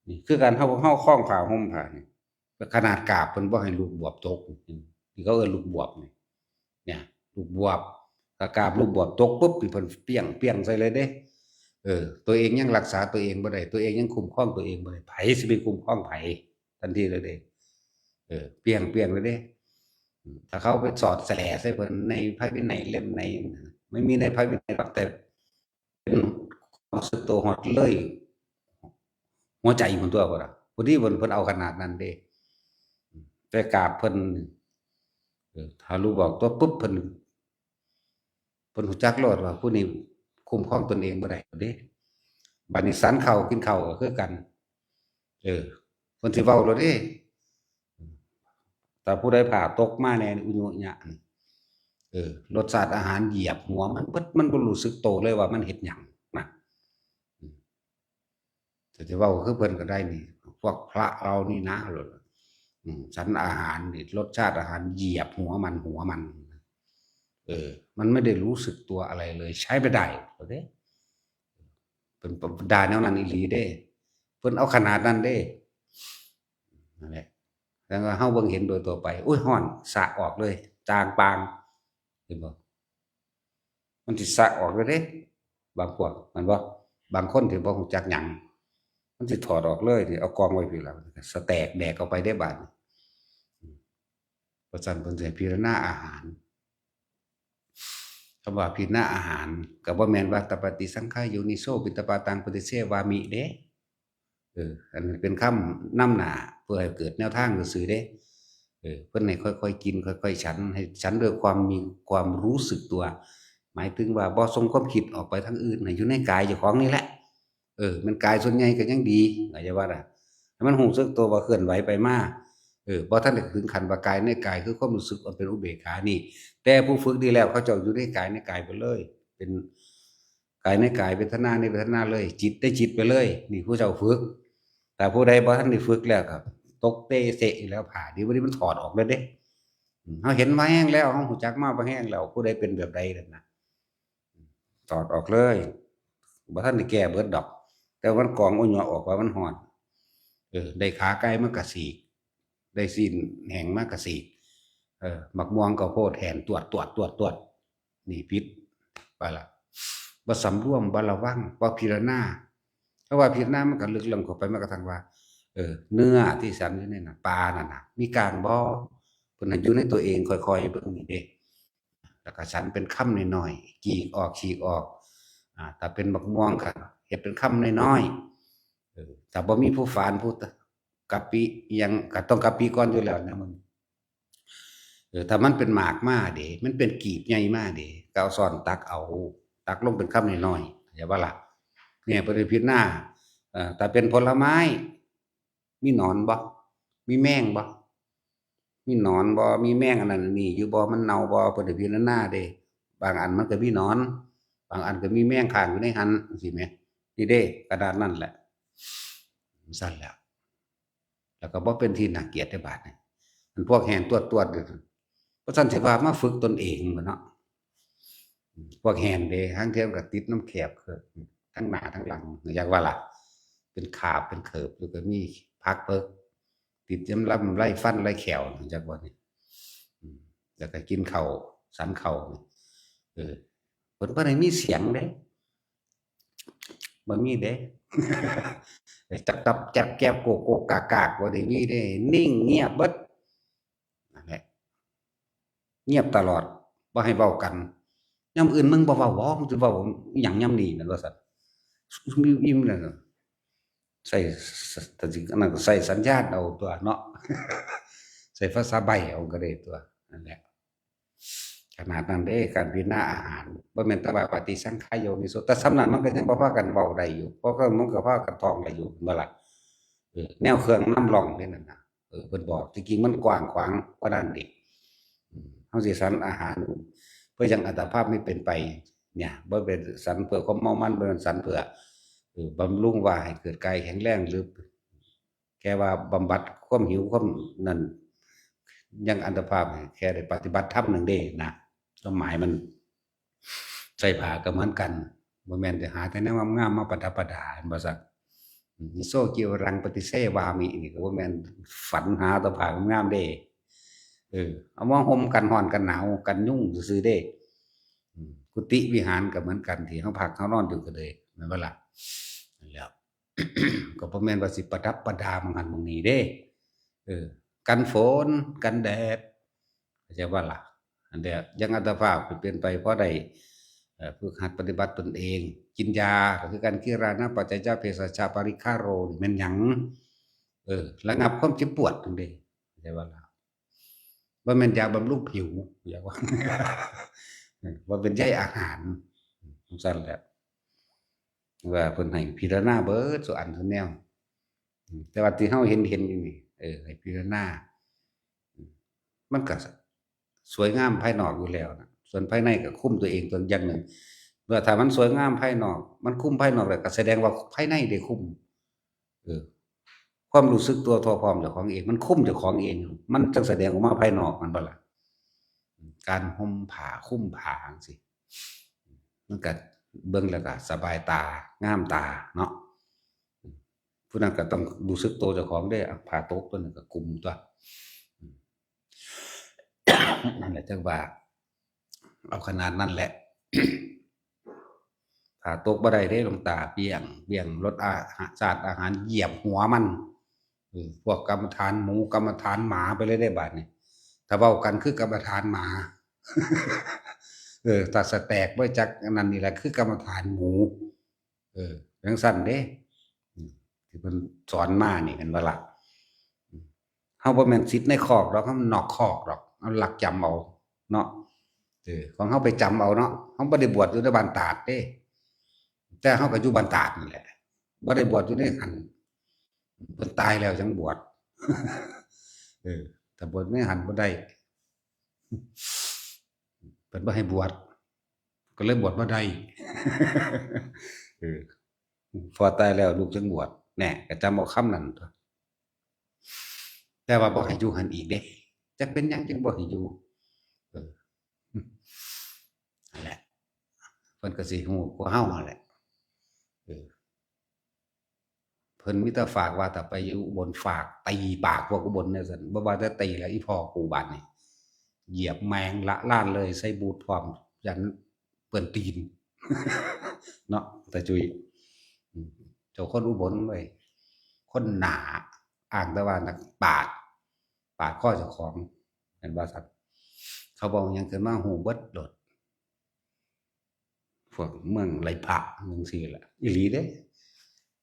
นี่คือการเฮา เฮาคล้องผ้าห่มผ้านี่ ขนาดกราบเพิ่นบ่ให้ลูกบวบตก ที่เขาเอิ้นลูกบวบนี่ เนี่ย ลูกบวบ ถ้ากราบลูกบวบตกปุ๊บนี่เพิ่นเปี้ยง เปี้ยงใส่เลยเด้ เออ ตัวเองยังรักษาตัวเองบ่ได้ ตัวเองยังคุ้มครองตัวเองบ่ได้ ไผสิไปคุ้มครองไผ ทันทีเลยเด้ เออ เปี้ยง เปี้ยงเลยเด้ อืม ถ้าเขาไปสอดแสลใส่เพิ่นในพระวินัยเล่มไหน ไม่มีในพระวินัยหรอก แต่เป็นความรู้สึกตัวฮอดเลย หัวใจของตัวเพิ่นน่ะ พอดีเพิ่น เพิ่นเอาขนาดนั้นเด้ แต่กราบเพิ่น เออ ถ้าลูกบวบตกปุ๊บเพิ่น เพิ่นรู้จักโลดว่าผู้นี้คุ้มครองตนเองบ่ได้เด้ บัดนี้ฉันข้าวกินข้าวก็คือกัน เออ เพิ่นสิเว้าโลดเด้ ถ้าผู้ใดผ้าตกมาแน่นี่อุญุญะนี่ เออ รสชาติอาหารเหยียบหัวมันเบิด มันบ่รู้สึกโตเลยว่ามันเฮ็ดหยังนะ อืม แต่จะเว้าคือเพิ่นก็ได้นี่ พวกพระเรานี่นะ อืม ฉันอาหารนี่ รสชาติอาหารเหยียบหัวมัน หัวมัน เออ มันไม่ได้รู้สึกตัวอะไรเลย ใช้ไม่ได้เด้ เพิ่นด่าแนวนั้นอีหลีเด้ เพิ่นเอาขนาดนั้นเด้ นั่นแหละ แล้วก็เฮาเบิ่งเห็นโดยทั่วไป อุ้ย ฮ้อน สะออกเลย จางปาง เห็นบ่ มันสิสะออกเลยเด้ บางพวก แม่นบ่ บางคนที่บ่รู้จักหยัง มันสิถอดออกเลยนี่ เอากองไว้พี้ล่ะ สะแตกแดกออกไปได้บาดนี้ อืม ว่าซั่น เพิ่นสิให้พิจารณาอาหาร คำว่าพิจารณาอาหาร ก็บ่แม่นว่า ตปฏิสังขาโยนิโส ปิณฑปาตัง ปฏิเสวามิ เด้ เออ อันนี้เป็นคำนำหน้า เพื่อให้เกิดแนวทางซื่อๆเด้ เออ เพิ่นให้ค่อยๆกิน ค่อยๆฉัน ให้ฉันด้วยความมีความรู้สึกตัว หมายถึงว่าบ่ส่งความคิดออกไปทางอื่น ให้อยู่ในกายเจ้าของนี่แหละ เออ มันกายส่วนใหญ่ก็ยังดี เข้าใจว่าล่ะ ให้มันรู้สึกตัวว่าเคลื่อนไหวไปมา เออ บ่ทันได้ถึงขั้นว่ากายในกาย คือความรู้สึกอันเป็นอุเบกขานี่ แต่ผู้ฝึกดีแล้ว เขาเจ้าอยู่ในกายในกายไปเลย เป็นกายในกาย เวทนาในเวทนาเลย จิตในจิตไปเลย นี่ผู้เจ้าฝึก แต่ผู้ใดบ่ทันได้ฝึกแล้วก็ตกเตะเสะอยู่แล้ว ผ้านี่ วันนี้มันถอดออกเลยเด้ อืม เฮาเห็นมาแฮงแล้ว เฮารู้จักมาบ่แฮงแล้ว ผู้ใดเป็นแบบใดนั่นน่ะ ถอดออกเลย บ่ทันได้แก้เบิดดอก แต่มันกองอุยออกว่ามันฮ้อน เออ ได้ขาไก่มันก็สีก ได้ซี้นแห้งมันก็สีก เออ บักม่วงข้าวโพดแห้งตวด ตวด ตวด ตวด นี่ผิดไปละ บ่สำรวม บ่ระวัง บ่พิจารณา เพราะว่าพิจารณามันก็ลึกลงเข้าไป มันกระทั่งว่า เออ เนื้อที่ฉันอยู่นี่น่ะ ปลานั่นน่ะ มีกลางบ่ เพิ่นน่ะอยู่ในตัวเอง ค่อยๆเบิ่งนี่เด้ แล้วก็ฉันเป็นคำน้อยๆ กีกออก ฉีกออก อ่า ถ้าเป็นบักม่วงก็เฮ็ดเป็นคำน้อยๆ เออ ถ้าบ่มีผู้ฝาน ผู้กะปิอิหยัง ก็ต้องกะปิก่อนอยู่แล้วนะมึง เออ ถ้ามันเป็นหมากมาเด้ มันเป็นกีบใหญ่มาเด้ ก็เอาช้อนตักเอา ตักลงเป็นคำน้อยๆ เข้าใจบ่ล่ะ เนี่ย เพิ่นพิจารณา เอ่อ ถ้าเป็นผลไม้ มีหนอนบ่ มีแมงบ่ มีหนอนบ่ มีแมงอันนั้นอันนี้อยู่บ่ มันเน่าบ่ เพิ่นได้พิจารณาเด้ บางอันมันก็มีหนอน บางอันก็มีแมงค้างอยู่ในหั่น จั่งซี้แหม นี่เด้ ขนาดนั้นแหละ จั่งซั้นแหละ แล้วก็บ่เป็นที่น่าเกลียดเด้บาดนี้ อันพวกแห้งตวดๆอยู่ เพราะฉะนั้นสิว่ามาฝึกตนเองบ่เนาะ พวกแห้งเด้ หางเทื่อมันก็ติดนำแข้บเคิบ ทั้งหน้าทั้งหลัง จั่งว่าล่ะ เป็นขาบเป็นเขิบอยู่ก็มี ผักเผิก ติดนำลำไรฟันไรแข้ว จั่งว่านี่ อืม แล้วก็กินข้าว ฉันข้าวนี่ เออ เพิ่นบ่ได้มีเสียงเด้ บ่มีเด้ จับตับจับแก๊บโกกโกกกากกาก บ่ได้มีเด้ นิ่งเงียบเบิด นั่นแหละ เงียบตลอด บ่ให้เว้ากัน ยามอื่นมึงบ่เว้าบ่ มึงสิเว้าอิหยังยามนี้นั่นว่าซั่น อิ่มๆนั่นน่ะ ใส่ อันนั้นก็ใส่สัญญาณเอาตั๊วเนาะ ใส่ภาษาใบ้เอาก็ได้ตั๊ว นั่นแหละ ขนาดนั้นเด้ การพิจารณาอาหาร บ่แม่นแต่ว่าปฏิสังขายโยนิโส แต่ส่ำนั้นมันก็ยังบ่พากันเว้าได้อยู่ เพราะก็มันก็พากันท่องได้อยู่ แม่นบ่ล่ะ เออ แนวเครื่องนำร่องนี่นั่นน่ะ เออ เพิ่นบอก ที่จริงมันกว้างขวางกว่านั้นอีก อืม เฮาสิฉันอาหาร เพื่อยังอัตภาพไม่เป็นไป เนี่ย บ่เป็นฉันเพื่อความเมามัน บ่เป็นฉันเพื่อ เออ บำรุงว่าให้เกิดกายแข็งแรง หรือแค่ว่าบำบัดความหิวความนั่น ยังอัตภาพให้แค่ได้ปฏิบัติธรรมนั่นเด้นะ ความหมายมัน ใส่ผ้าก็เหมือนกัน บ่แม่นแต่หาแต่แนวงามๆมาประดับประดา เห็นบ่ซั้น อืม โสจิวรังปฏิเสวามิ นี่ก็บ่แม่นฝันหาแต่ผ้างามๆเด้ เออ เอามาห่มกันร้อนกันหนาวกันยุงซื่อๆเด้ อืม กุฏิวิหารก็เหมือนกัน ที่เฮาพักเฮานอนอยู่ก็เลย แม่นบ่ล่ะ นั่นแหละ ก็บ่แม่นว่าสิประดับประดาหม่องหั้นหม่องนี้เด้ เออ กันฝน กันแดด เข้าใจบ่ล่ะ อันเดียว ยังอัตภาพเป็นไปพอได้ เอ่อ ฝึกหัดปฏิบัติตนเอง กินยาก็คือกัน กิรานะปัจจยะเภสัชชาปริคาโร นี่แม่นหยัง เออ ระงับความเจ็บปวดนั่นเด้ เข้าใจบ่ล่ะ บ่แม่นยาบำรุงผิว อยากว่า เออ บ่เป็นใยอาหาร จั่งซั้นแหละ ว่าเพิ่นให้พิจารณาเบิดซุอันซุแนว อืม แต่ว่าที่เฮาเห็น เห็นอยู่นี่ เออ ให้พิจารณา อืม มันก็สวยงามภายนอกอยู่แล้วนะ ส่วนภายในก็คุมตัวเองตัวอย่างหนึ่ง เมื่อถ้ามันสวยงามภายนอก มันคุมภายนอกแล้ว ก็แสดงว่าภายในได้คุม เออ ความรู้สึกตัวทั่วพร้อมเจ้าของเอง มันคุมเจ้าของเอง มันจั่งแสดงออกมาภายนอก แม่นบ่ล่ะ การห่มผ้า คุมผ้าจั่งซี้ มันก็เบิ่งแล้วก็สบายตา งามตาเนาะ ผู้นั้นก็ต้องรู้สึกตัวเจ้าของเด้ ผ้าตกตัวนั้นก็คุมตั๊ว นั่นแหละจั่งว่า เอาขนาดนั้นแหละ ผ้าตกบ่ได้เด้หลวงตา เปี้ยง เปี้ยง รสอาหาร ชาติอาหารเหยียบหัวมัน เออ พวกกรรมฐานหมู กรรมฐานหมาไปเลยเด้บาดนี้ ถ้าเว้ากันคือกรรมฐานหมา เออ ถ้าสแต็กบ่จักอันนั้นนี่แหละคือกรรมฐานหมู เออ จั่งซั้นเด้ อืม ที่เพิ่นสอนมานี่ แม่นบ่ล่ะ อืม เฮาบ่แม่นสิทธิ์ในคอกดอก เฮานอกคอกดอก เฮาลักจำเอาเนาะ เออ ของเฮาไปจำเอาเนาะ เฮาบ่ได้บวชอยู่ในบ้านตาดเด้ แต่เฮาก็อยู่บ้านตาดนั่นแหละ บ่ได้บวชอยู่ในหั้น เพิ่นตายแล้วจั่งบวช เออ ถ้าบวชในหั้นบ่ได้ เพิ่นบ่ให้บวช ก็เลยบวชบ่ได้ เออ พ่อตายแล้วลูกจั่งบวช แน่ ก็จำเอาคำนั้นตั่ว แต่ว่าบ่ให้อยู่หั้นอีกเด้ จักเป็นหยังจั่งบ่ให้อยู่ เออ นั่นแหละ เพิ่นก็สิฮู้กว่าเฮานั่นแหละ เออ เพิ่นมีแต่ฝากว่าถ้าไปอยู่อุบลฝากตีปากพวกอุบลเนี่ยซั่น บ่ว่าแต่ตีแล้ว อีพ่อกูบาดนี่ เหยียบแม่งละล่านเลย ใส่บูทพร้อม ยันเปื้อนตีน เนาะ ตาจุย อืม เจ้าคนอุบลเว้ย คนหนา อ้างแต่ว่านักปาด ปาดคอเจ้าของ แม่นว่าซั่น เขาเว้าหยังขึ้นมาฮู้เบิดโลด พวกเมืองไหลพระจั่งซี้ล่ะ อีหลีเด้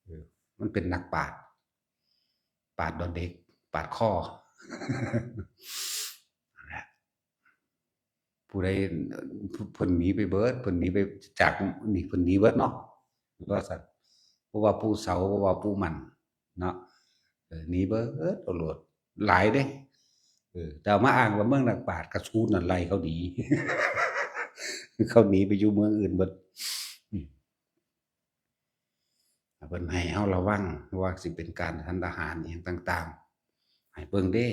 เออ มันเป็นนักปาด ปาดดอนเด็ก ปาดคอ นั่นแหละ ผู้ใด เพิ่นหนีไปเบิด เพิ่นหนีไปจากนี่ เพิ่นหนีเบิดเนาะ ว่าซั่น เพราะว่าผู้เสา เพราะว่าผู้มั่น เนาะ เออ หนีเบิดโลด หลายเด้ เออ แต่เอามาอ้างว่าเมืองนักปราชญ์ กะสูนั่นไล่เขาหนี เขาหนีไปอยู่เมืองอื่นเบิด อืม เพิ่นให้เฮาระวัง ว่าสิเป็นการหันอาหารอิหยังต่างๆ ให้เบิ่งเด้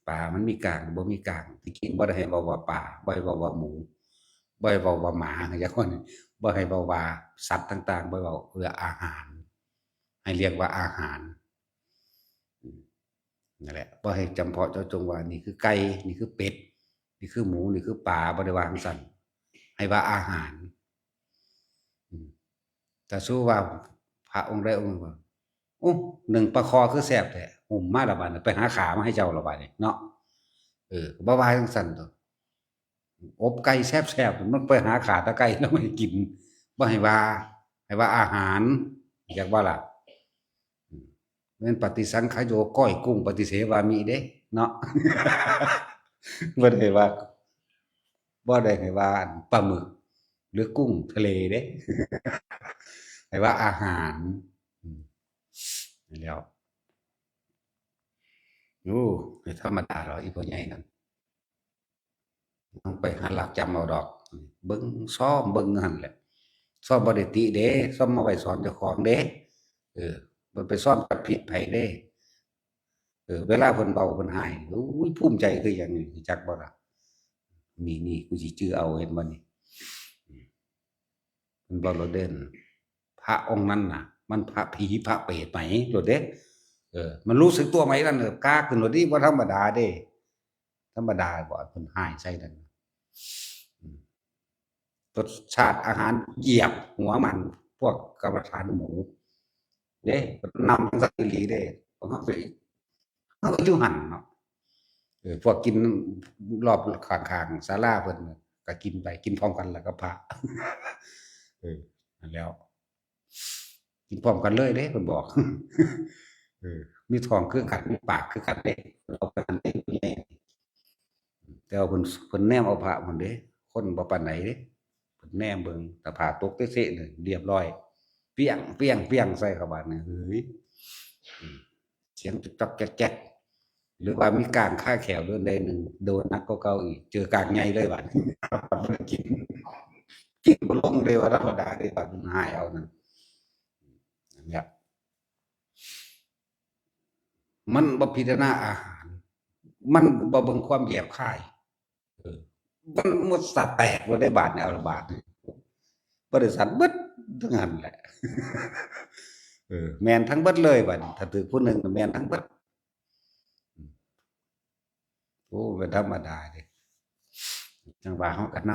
ปลามันมีกลางหรือบ่มีกลาง ที่จริงบ่ได้ให้เว้าว่าปลา บ่ให้เว้าว่าหมู บ่ให้เว้าว่าหมา จักคน บ่ให้เว้าว่าสัตว์ต่างๆ บ่ให้เว้า เรียกอาหาร ให้เรียกว่าอาหาร อืม นั่นแหละ บ่ให้จำเพาะเจาะจงว่านี่คือไก่ นี่คือเป็ด นี่คือหมู นี่คือปลา บ่ได้ว่าจั่งซั้น ให้ว่าอาหาร อืม แต่สู้ว่าพระองค์ใดองค์หนึ่งว่า โอ้ หนึ่งปลาคอคือแซ่บแท้ หุมมาละบาดนี้ ไปหาขามาให้เจ้าละบาดนี้เนาะ เออ บ่ว่าจั่งซั้นตั๊ว อบไก่แซ่บๆ มันไปหาขาตะไก่แล้วไม่กิน บ่ให้ว่า ให้ว่าอาหาร อยากว่าล่ะ อืม แม่นปฏิสังขโย ก้อยกุ้ง ปฏิเสวามิเด้ เนาะ บ่ได้ว่า บ่ได้ให้ว่าอันปลาหมึก หรือกุ้งทะเลเด้ ให้ว่าอาหาร อืม แล้ว โอ้ ไม่ธรรมดาหรอก อีพ่อใหญ่นั่น ต้องไปหาหลักจำเอาดอก เบิ่ง ซ้อมเบิ่งหั่นแหละ ซ้อมบ่ได้ติเด้ ซ้อมมาไว้สอนเจ้าของเด้ เออ บ่ไปซ้อมจับผิดไผเด้ เออ เวลาเพิ่นเว้าเพิ่นให้ โอ้ย ภูมิใจคือหยังนี่ รู้จักบ่ล่ะ นี่ นี่ กูสิจื่อเอา เห็นบ่นี่ อืม เพิ่นเว้าโลดเด้ พระองค์นั้นน่ะ มันพระผีพระเปรตไหม โลดเด้ เออ มันรู้สึกตัวไหมนั่น เออ กล้าขึ้นโลดนี่ บ่ธรรมดาเด้ ธรรมดาบ่ เพิ่นให้ใส่นั่น อืม รสชาติอาหารเหยียบหัวมัน พวกกรรมฐานหมู เด้ นำจังซั่นอีหลีเด้ เฮาไป เฮาก็อยู่หั่นเนาะ เออ พวกกินรอบข้างๆศาลาเพิ่นก็กินไป กินพร้อมกันแล้วกับพระ เออ นั่นแหล้ว กินพร้อมกันเลยเด้ เพิ่นบอก เออ มีท้องคือกัน มีปากคือกันเด้ เอาไปหั่นเด้ แต่ว่าเพิ่น เพิ่นแนมเอาพระพุ่นเด้ คนบ่ปานใดเด้ เพิ่นแนมเบิ่ง แต่ผ้าตกเตะๆ นี่ เรียบร้อย เปี้ยง เปี้ยง เปี้ยง ใส่เข้าบาดนี่ เฮ้ย อืม เสียงจอกๆ แจ๊กๆ หรือว่ามีกางคาแข้วโดนใดหนึ่ง โดนหนักกว่าเก่าอีก เจอกางใหญ่เลยบาดนี้ กิน กินบ่ลงเลยว่าธรรมดาเลยบาดนี้ หายเอานั่น นั่นแหละ มันบ่พิจารณาอาหาร มันบ่เบิ่งความแยบคาย เออ มันหมดสะแตกบ่ได้บาดนี่เอาละบาดนี่ บริษัทเบิดทั้งนั้นแหละ เออ แม่นทั้งเบิดเลยบาดนี้ ถ้าถืกผู้หนึ่งก็แม่นทั้งเบิด อืม โอ้ เป็นธรรมดาเด้ จั่งว่าเฮาก็น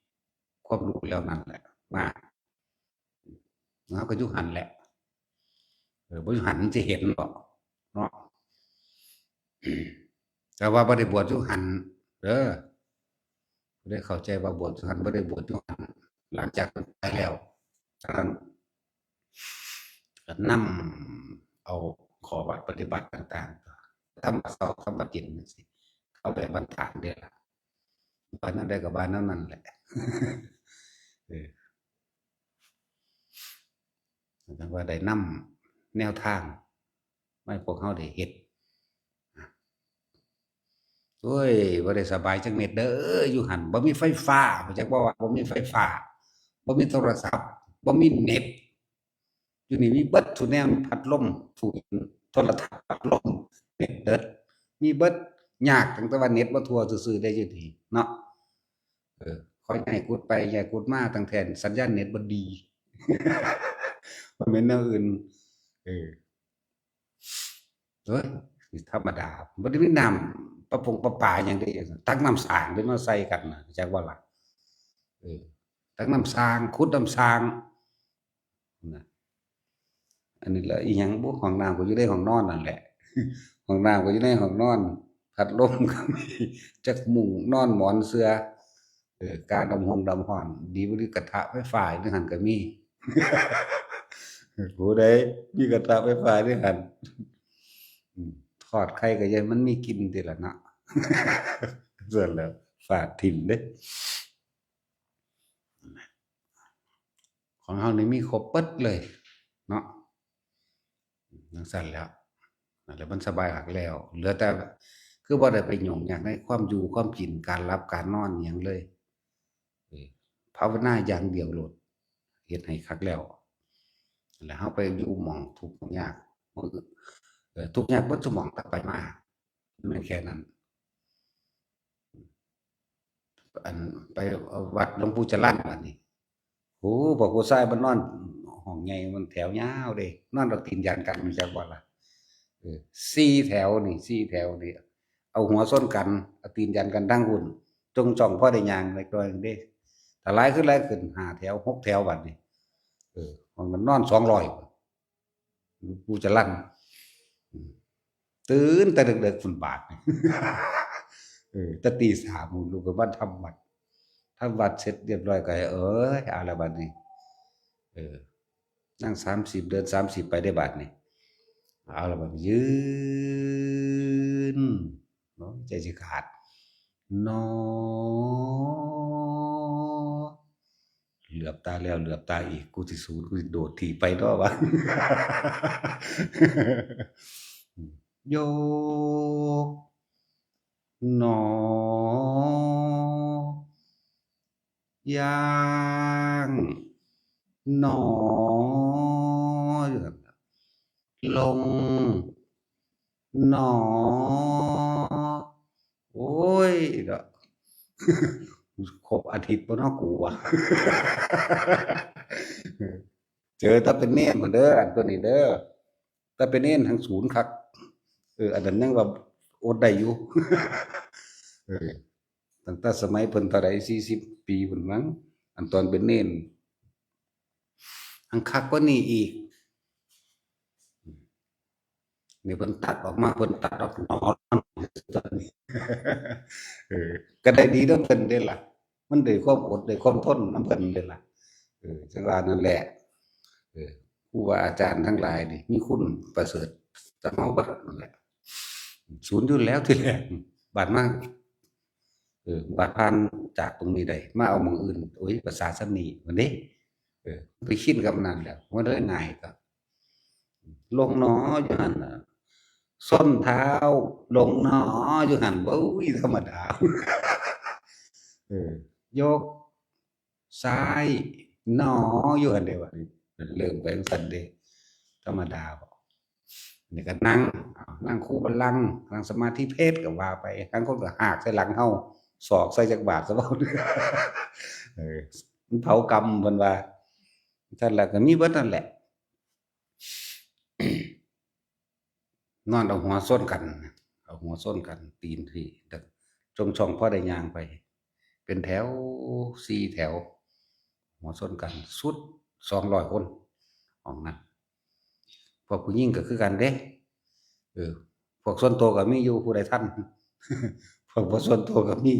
ำความรู้แล้วนั่นแหละ มา เฮาก็อยู่หั่นแหละ เออ บ่อยู่หั่นมันสิเห็นบ่ เนาะ แต่ว่าบ่ได้บวชอยู่หั่นเด้อ บ่ได้เข้าใจว่าบวชอยู่หั่น บ่ได้บวชอยู่หั่น หลังจากมันตายแล้ว ฉะนั้น ก็นำเอาข้อวัดปฏิบัติต่างๆ ธรรมะเศร้า ธรรมะกินจั่งซี้ เข้าไปบรรทานเด้อล่ะ บ้านนั้นได้กับบ้านนั้นนั่นแหละ เออ จั่งว่าได้นำ แนวทาง ให้พวกเฮาได้เฮ็ด โอ้ย บ่ได้สบายจักเม็ดเด้อ อยู่หั่น บ่มีไฟฟ้า รู้จักบ่ว่าบ่มีไฟฟ้า บ่มีโทรศัพท์ บ่มีเน็ต อยู่นี่มีเบิดซุแนว มีพัดลม ตู้เย็น โทรทัศน์ พัดลม เน็ตเบิด มีเบิด ยากตั้งแต่ว่าเน็ตบ่ทั่วซื่อๆ เด้อยู่นี่เนาะ เออ ข้อยย้ายกุดไปย้ายกุดมา ตั้งแต่สัญญาณเน็ตบ่ดี บ่แม่นแนวอื่น เออ เฮ้ย ธรรมดา บ่ได้มีน้ำประปงประปาหยังเด้ ตักน้ำสร้างเด้มาใส่กันน่ะ จักว่าล่ะ เออ ตักน้ำสร้าง ขุดน้ำสร้าง นะ อันนี้ละอีหยังบุ ห้องน้ำก็อยู่ในห้องนอนนั่นแหละ ห้องน้ำก็อยู่ในห้องนอน พัดลมก็มี จักมุ้งนอนหมอนเสื่อ เออ กาดำฮงดำฮ้อน ดีบ่ดีกระทะไฟฟ้าอยู่ในหั่นก็มี ผู้ใดมีกระทะไฟฟ้าอยู่ในหั่น อืม ทอดไข่ก็อย่าให้มันมีกลิ่นติล่ะเนาะ ซั่นแหล้ว ฟาดถิ่มเด้ ของเฮานี่มีครบเบิดเลยเนาะ จั่งซั้นแหล้ว นั่นแหละ มันสบายคักแล้ว เหลือแต่ คือบ่ได้ไปยุ่งยากในความอยู่ความกิน การหลับการนอนอิหยังเลย เออ ภาวนาอย่างเดียวโลด เฮ็ดให้คักแล้ว แล้วเฮาไปอยู่หม่องทุกข์หม่องยาก เออ ทุกข์ยากเบิดซุหม่อง ถ้าไปมา แม่นแค่นั้น อัน ไปวัดหลวงปู่จรัญบัดนี้ โอ้ พวกผู้ชายมันนอนห้องใหญ่ มันแถวยาวเด้ นอนเอาตีนยันกัน มันจักบ่ล่ะ เออ สี่แถวนี่ สี่แถวนี่ เอาหัวชนกัน เอาตีนยันกันทั้งหุ่น จงจ่องพอได้ย่างเล็กน้อยเด้ ถ้าหลายขึ้นหลายขึ้น ห้าแถว หกแถวบัดนี้ เออ มันนอนสองร้อย หลวงปู่จรัญ อืม ตื่นแต่ดึกๆ พุ้นบาด เออ แต่ตีสามพุ้นลุกขึ้นมาทำวัด ทำวัดเสร็จเรียบร้อยก็ให้ เอ้ย เอาละบัดนี้ เออ นั่งสามสิบ เดินสามสิบ ไปได้บาดนี้ เอาละบัดนี้ ยืน โอ้ย ใจสิขาด นอ เหลือบตาแล้วเหลือบตาอีก กูสิสูน กูสิโดดถีบไปเนาะวะ โยก หนอ ย่าง หนอ ลง หนอ โอ้ยเนาะ ครบอาทิตย์บ่เนาะกูวะ เจอแต่เป็นเนรพุ้นเด้อ อันตัวนี้เด้อ แต่เป็นเนรหังสูนคัก เออ อันนั้นยังว่าอดได้อยู่ เออ ตั้งแต่สมัยเพิ่นเท่าใด สี่สิบ ปีพุ้นมั้ง อันตอนเป็นเนร หังคักกว่านี้อีก นี่เพิ่นตัดออกมา เพิ่นตัดออกหนอ เออ ก็ได้ดีนำเพิ่นเด้ล่ะ มันได้ความอด ได้ความทนนำเพิ่นเด้ล่ะ เออ จั่งว่านั่นแหละ เออ ครูบาอาจารย์ทั้งหลายนี่ มีคุณประเสริฐสำเฮาเบิดนั่นแหละ สูนอยู่แล้วทีแรก บาดมา เออ บาดผ่านจากตรงนี้ได้ มาเอาหม่องอื่น โอ้ย ภาษาส่ำนี้ ว่าเด้ เออ ไปชินกับนั้นแล้ว มันเลยง่ายก็ ลงหนออยู่หั่นน่ะ ส้นเท้า ลงหนออยู่หั่น โอ้ย ธรรมดา เออ ยก ซ้าย หนออยู่หั่นเด้ บัดนี้ เริ่มไปจั่งซั้นเด้ ธรรมดาบ่ นี่ก็นั่ง นั่งคูบัลลังก์ นั่งสมาธิเพชรก็ว่าไป ลางคนก็หากใส่หลังเฮา ศอกใส่จักบาทซะบ่ เออ มันเผากรรมเพิ่นว่า ซั่นล่ะ ก็มีเบิดนั่นแหละ นอนเอาหัวชนกัน เอาหัวชนกัน ตีนถีบ จงช่องพอได้ย่างไป เป็นแถว สี่แถว หัวชนกัน สุด สองร้อย คน ห้องนั้น พวกผู้หญิงก็คือกันเด้ เออ พวกส่วนตัวก็มีอยู่ ผู้ใดทัน พวกบ่ส่วนตัวก็มี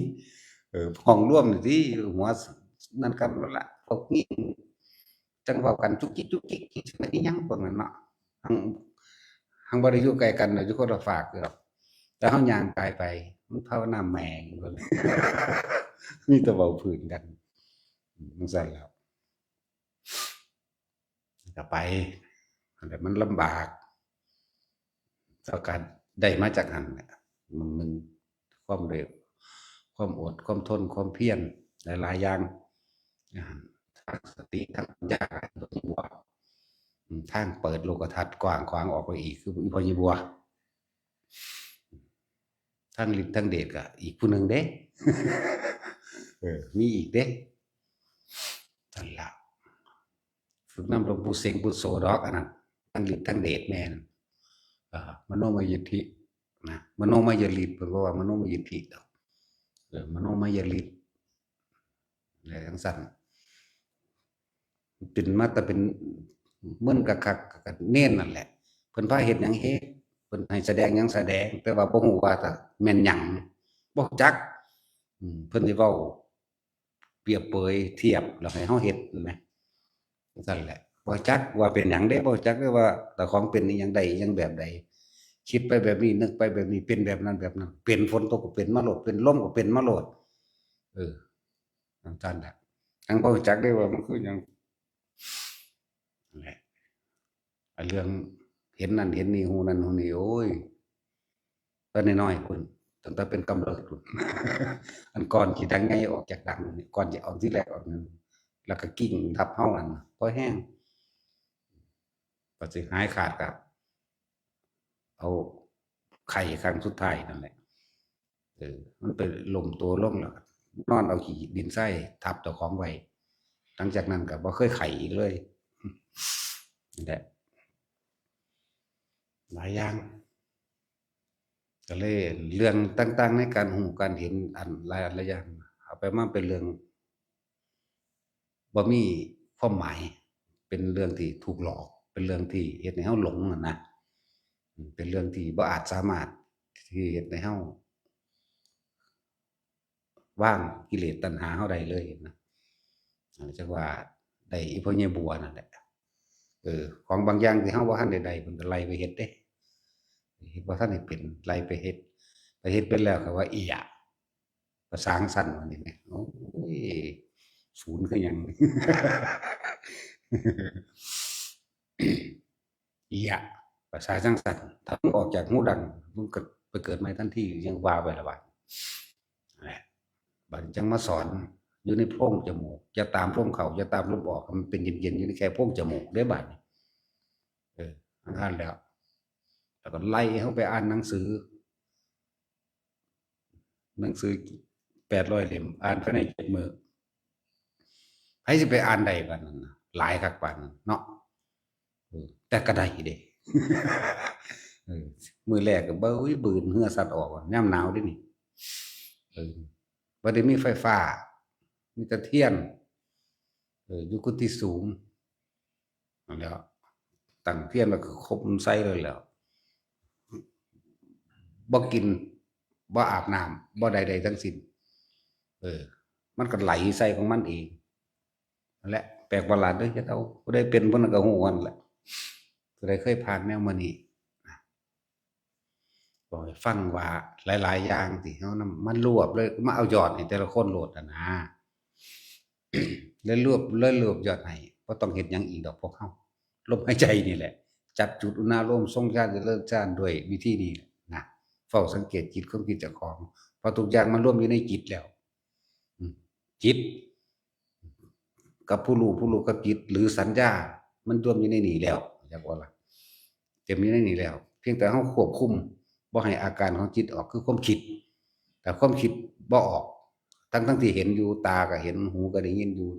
เออ ห้องรวมนี่ติ หัวนั่นกันนั่นล่ะ พวกนี้ จั่งเว้ากันจุกจิกจุกจิก สิแม่นอิหยังพวกนั้นเนาะ หั้ง หั้งบ่ได้อยู่ใกล้กันดอก อยู่คนละฟากดอก แต่เฮาย่างกายไป มันภาวนาแม่ง มีแต่เว้าพื้นกัน อืม จั่งซั้นแหล้ว ก็ไป แต่มันลำบาก ก็ได้มาจากหั่นแหละ มัน มัน ความเร็ว ความอด ความทน ความเพียร หลายๆอย่าง อ่า ทางสติ ทางปัญญา อืม ทางเปิดโลกทัศน์กว้างขวางออกไปอีก คืออีพ่อใหญ่บัว ทางฤทธิ์ทางเดชก็อีกผู้หนึ่งเด้ เออ มีอีกเด้ นั่นล่ะ ฝึกนำหลวงปู่เสงปู่โสดอกอันนั้น ทั้งฤทธิ์ทั้งเดชแม่น อ่า มโนมยิทธินะ มโนมยฤทธิ์ เพิ่นบอกว่ามโนมยิทธิดอก เออ มโนมยฤทธิ์ อะไรจังซั่น เป็นมาแต่เป็นเหมือนกับคักกับเณรนั่นแหละ เพิ่นพาเฮ็ดหยังเฮ็ด เพิ่นให้แสดงหยังแสดง แต่ว่าบ่ฮู้ว่าจะแม่นหยัง บ่รู้จัก อืม เพิ่นสิเว้า เปรียบเปยเทียบแล้วให้เฮาเฮ็ด แม่นบ่ จั่งซั่นแหละ บ่จักว่าเป็นหยังเด้ บ่จักเด้ว่าเจ้าของเป็นอีหยัง ได้อีหยังแบบใด คิดไปแบบนี้ นึกไปแบบนี้ เป็นแบบนั้นแบบนั้น เป็นฝนตกก็เป็นมาโลด เป็นลมก็เป็นมาโลด เออ จั่งซั่นแหละ ทั้งบ่รู้จักเด้ว่ามันคือหยัง นั่นแหละ อันเรื่องเห็นนั่นเห็นนี่ ฮู้นั่นฮู้นี่ โอ้ย ตอนน้อยๆพุ้น ตั้งแต่เป็นกำเริบพุ้น อันก่อนสิดังใหญ่ออกจากดังนี่ ก่อนสิออกทีแรกออกนั่น แล้วก็กิ่งทับเฮานั่น พอแฮง ก็สิหายขาดก็เอาไข้ครั้งสุดท้ายนั่นแหละ เออ มันไปล้มตัวลงแล้วก็นอนเอาขี้ดินทรายทับเจ้าของไว้ หลังจากนั้นก็บ่เคยไข้อีกเลย นี่แหละ หลายอย่าง ก็เลยเรื่องต่างๆในการฮู้การเห็นอันหลายอันหลายอย่าง เอาไปมาเป็นเรื่องบ่มีความหมาย เป็นเรื่องที่ถูกหลอก เป็นเรื่องที่เฮ็ดให้เฮาหลงนั่นนะ อืม เป็นเรื่องที่บ่อาจสามารถที่เฮ็ดให้เฮา วางกิเลสตัณหาเฮาได้เลยนะ อันนี้จักว่าได้อีพ่อใหญ่บัวนั่นแหละ เออ ของบางอย่างที่เฮาบ่ทันได้ได้ เพิ่นก็ไล่ไปเฮ็ดเด้ เฮ็ดบ่ทันได้เป็น ไล่ไปเฮ็ด ไปเฮ็ดเป็นแล้วก็ว่าเอี้ยะ ประสาจั่งซั่น ว่านี่แหม โอ้ย ศูนย์คือหยัง เอี้ยะ ประสาจั่งซั่น ถ้ามึงออกจากฮูดัง มึงก็ไปเกิดใหม่ทันที ยังว่าไปละบาด นั่นแหละ บัดนี้จั่งมาสอน อยู่ในโพรงจมูก อย่าตามลมเข้า อย่าตามลมออก ให้มันเป็นเย็นๆ อยู่ในแค่โพรงจมูกเด้บาดนี้ เออ อันนั้นแล้ว แล้วก็ไล่เฮาไปอ่านหนังสือ หนังสือแปดร้อยเล่ม อ่านภายในเจ็ดมื้อ ไผสิไปอ่านได้ปานนั้นนะ หลายคักปานนั้นเนาะ เออ แต่ก็ได้เด้ เออ มื้อแรกก็เบ้ย บืนเหงื่อสัตว์ออก ยามหนาวเด้นี่ เออ บ่ได้มีไฟฟ้า มีแต่เทียน เออ อยู่กุฏิสูง นั่นแหละ ตั้งเทียนแล้วก็คมใส่เลยแหล้ว บ่กิน บ่อาบน้ำ บ่ใดๆทั้งสิ้น เออ มันก็ไหลใส่ของมันเอง นั่นแหละ แปลกประหลาดเด้อ เฮ็ดเอา ผู้ใดเป็นผู้นั้นก็ฮู้นั่นแหละ ผู้ใดเคยผ่านแนวมื้อนี้ บอกให้ฟังว่าหลายๆอย่างที่เฮานำมารวบเลย มาเอายอดให้แต่ละคนโลดหั้นนะ เลยรวบ เลยรวบยอดให้ บ่ต้องเฮ็ดหยังอีกดอกพวกเฮา ลมหายใจนี่แหละ จับจุดอุณาโลมทรงฌานเจริญฌานด้วยวิธีนี้แหละนะ เฝ้าสังเกตจิตความคิดเจ้าของ เพราะทุกอย่างมันรวมอยู่ในจิตแล้ว อืม จิต กับผู้รู้ ผู้รู้กับจิต หรือสัญญา มันรวมอยู่ในนี่แล้ว จักว่าล่ะ เต็มอยู่ในนี่แล้ว เพียงแต่เฮาควบคุม บ่ให้อาการของจิตออก คือความคิด แต่ความคิดบ่ออก ทั้งๆที่เห็นอยู่ ตาก็เห็น หูก็ได้ยินอยู่